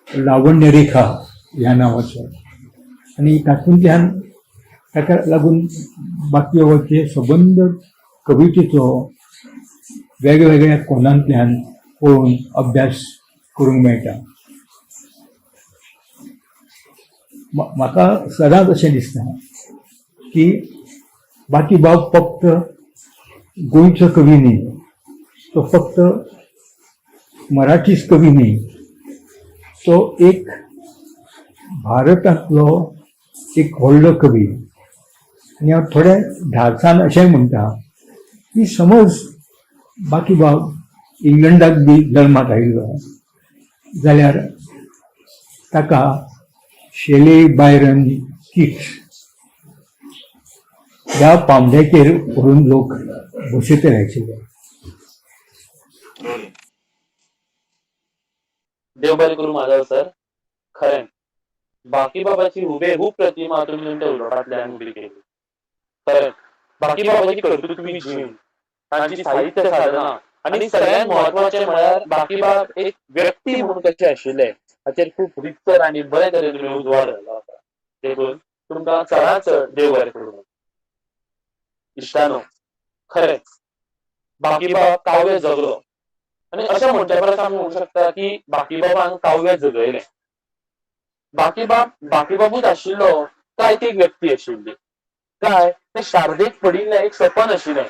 लावण्य रेखा ह्या नांवाचो, आनी तातूंतल्यान ताका लागून बाकीबाबाचे सबंद कवितेचो वेगवेगळ्या कोनांतल्यान पळोवन अभ्यास करूंक मेळटा. म्हाका सदांच अशें दिसता की बाकीबाब फक्त गोंयचो कवी न्ही, तो फक्त मराठीच कवी न्ही, तो एक भारतांतलो एक व्हडलो कवी. आनी हांव थोड्या धाडसान अशेंय म्हणटा की समज बाकीबाब इंग्लंडाक बी जल्माक आयिल्लो जाल्यार ताका शेले, बायरन, किट्स ह्या पांवड्याचेर व्हरून लोक बसयतले आशिल्ले. देव बरें करूं माधव सर. खरें, बाकीबाबाची हुबेहूब प्रतिमा तुमी तुमच्या उलोवपांतल्यान उबी केली. खरें, बाकीबाबाची कर्तृत्वी जीण, तांची साहित्य साधना आनी सगळ्यांत म्हत्वाचें म्हळ्यार बाकीबाब एक व्यक्ती म्हणून कशे आशिल्ले हाचेर खूब रितसर आनी बरे तरेन तुमी उजवाड घालो आसा. देखून तुमकां चडांत चड देव बरें करूं. इश्टानो, खरेंच बाकीबाब काव्य जगलो आनी अशें म्हणचे परस आमी म्हणूंक शकता की बाकीबाबान काव्य जगयलें. बाकीबाब बाकीबाबूच आशिल्लो काय ती एक व्यक्ती आशिल्ली काय तें शारदेक पडिल्लें एक सपन आशिल्लें?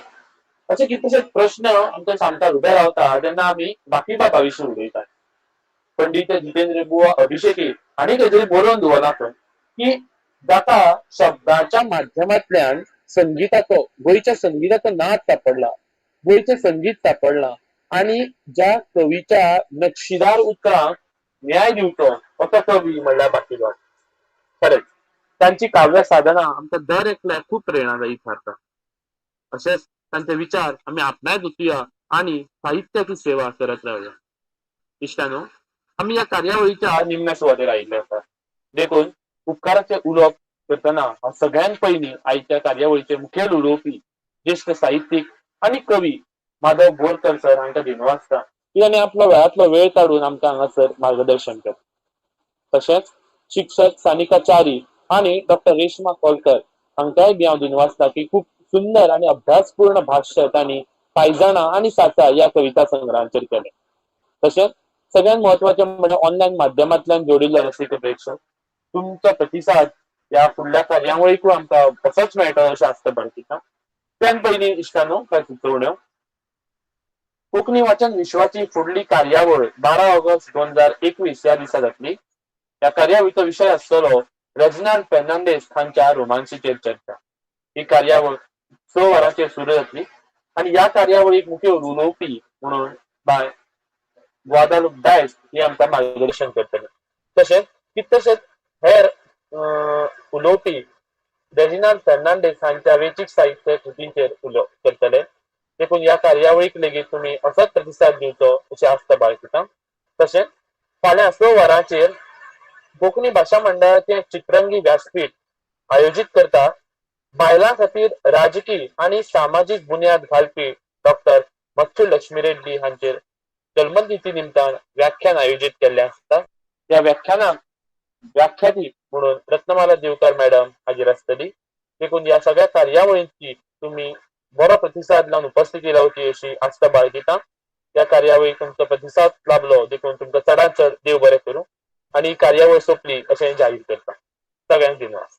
अशे कितलेशेच प्रश्न आमच्या सामकार उबे रावता तेन्ना आमी बाकीबाबा विशीं उलयतात. पंडित जितेंद्र बुवा अभिषेकी हांणी खंय तरी बरोवन दवरलां खंय की जाका शब्दाच्या माध्यमांतल्यान संगिताचो, गोंयच्या संगिताचो नाद सांपडला, गोंयचें संगीत सांपडलां आनी ज्या कवीच्या नक्षीदार उतरांक न्याय दिवचो असो कवी म्हणल्यार बाकीबाब. खरेंच तांची काव्य साधना आमकां दर एकल्याक खूब प्रेरणादायी थारता. अशेंच तांचे विचार आमी आपणायत वचुया आनी साहित्याची सेवा करत रावया. इश्टानो, आमी ह्या कार्यावळीच्या निमण्या सुवातेर आयिल्ले आसा, देखून उपकाराचें उलोवप करतना हांव सगळ्यांत पयलीं आयच्या कार्यावळीचे मुखेल उलोवपी ज्येश्ठ साहित्यीक आनी कवी माधव बोरकर सर हांकां दिनवासता की तांणी आपलो वेळांतलो वेळ काडून आमकां हांगासर मार्गदर्शन केलें. तशेंच शिक्षक सानिका च्यारी आनी डॉक्टर रेश्मा कोलकर हांकांय बी हांव दिनवासता की खूब सुंदर आनी अभ्यासपूर्ण भाश्य तांणी पांयजणां आनी साचा ह्या कविता संग्रहांचेर केलें. तशेंच सगळ्यांत म्हत्वाचें म्हणल्यार ऑनलायन माध्यमांतल्यान जोडिल्लो रसीक प्रेक्षक, तुमचो प्रतिसाद ह्या फुडल्या कार्यावळीकूय आमकां असोच मेळटलो अशें आस्त बाळगिता. त्यान पयलीं इश्टानो, कांय सुचोवण्यो. कोंकणी वाचन विश्वाची फुडली कार्यावळ 12 ऑगस्ट 2021 ह्या दिसा जातली. ह्या कार्यावळीचो विशय आसतलो रेजिनाल्ड फेर्नांडीस हांच्या रोमांसीचेर चर्चा. ही कार्यावळ 6 वरांचेर सुरू जातली आनी ह्या कार्यावळीक मुखेल उलोवपी म्हणून बाय ग्वादालूप डायस ही आमकां मार्गदर्शन करतले. तशेंच कितलेशेच हेर उलोवपी रेजिनाल्ड फेर्नांडीस हांच्या वेंचीक साहित्य कृतींचेर उलोवप करतले. देखून ह्या कार्यावळीक लेगीत तुमी असोच प्रतिसाद दिवचो अशी आस्त बाळगिता. तशेंच फाल्यां 6 वरांचेर कोंकणी भाशा मंडळाचें चित्रंगी व्यासपीठ आयोजीत करता बायलां खातीर राजकी आनी सामाजीक बुन्याद घालपी डॉक्टर मच्छू लक्ष्मी रेड्डी हांचेर जल्मतिथी निमतान व्याख्यान आयोजीत केल्लें आसता. ह्या व्याख्यानाक व्याख्याती म्हणून रत्नमाला दिवकर मॅडम हाजीर आसतली. देखून ह्या सगळ्या कार्यावळींची तुमी बरो प्रतिसाद लावन उपस्थिती रावची अशी आस्त बाळगिता. ह्या कार्यावळीक तुमचो प्रतिसाद लाभलो देखून तुमकां चडांत चड देव बरें करूं आनी ही कार्यावळ सोंपली अशें जाहीर करता. सगळ्यांक दिनवास.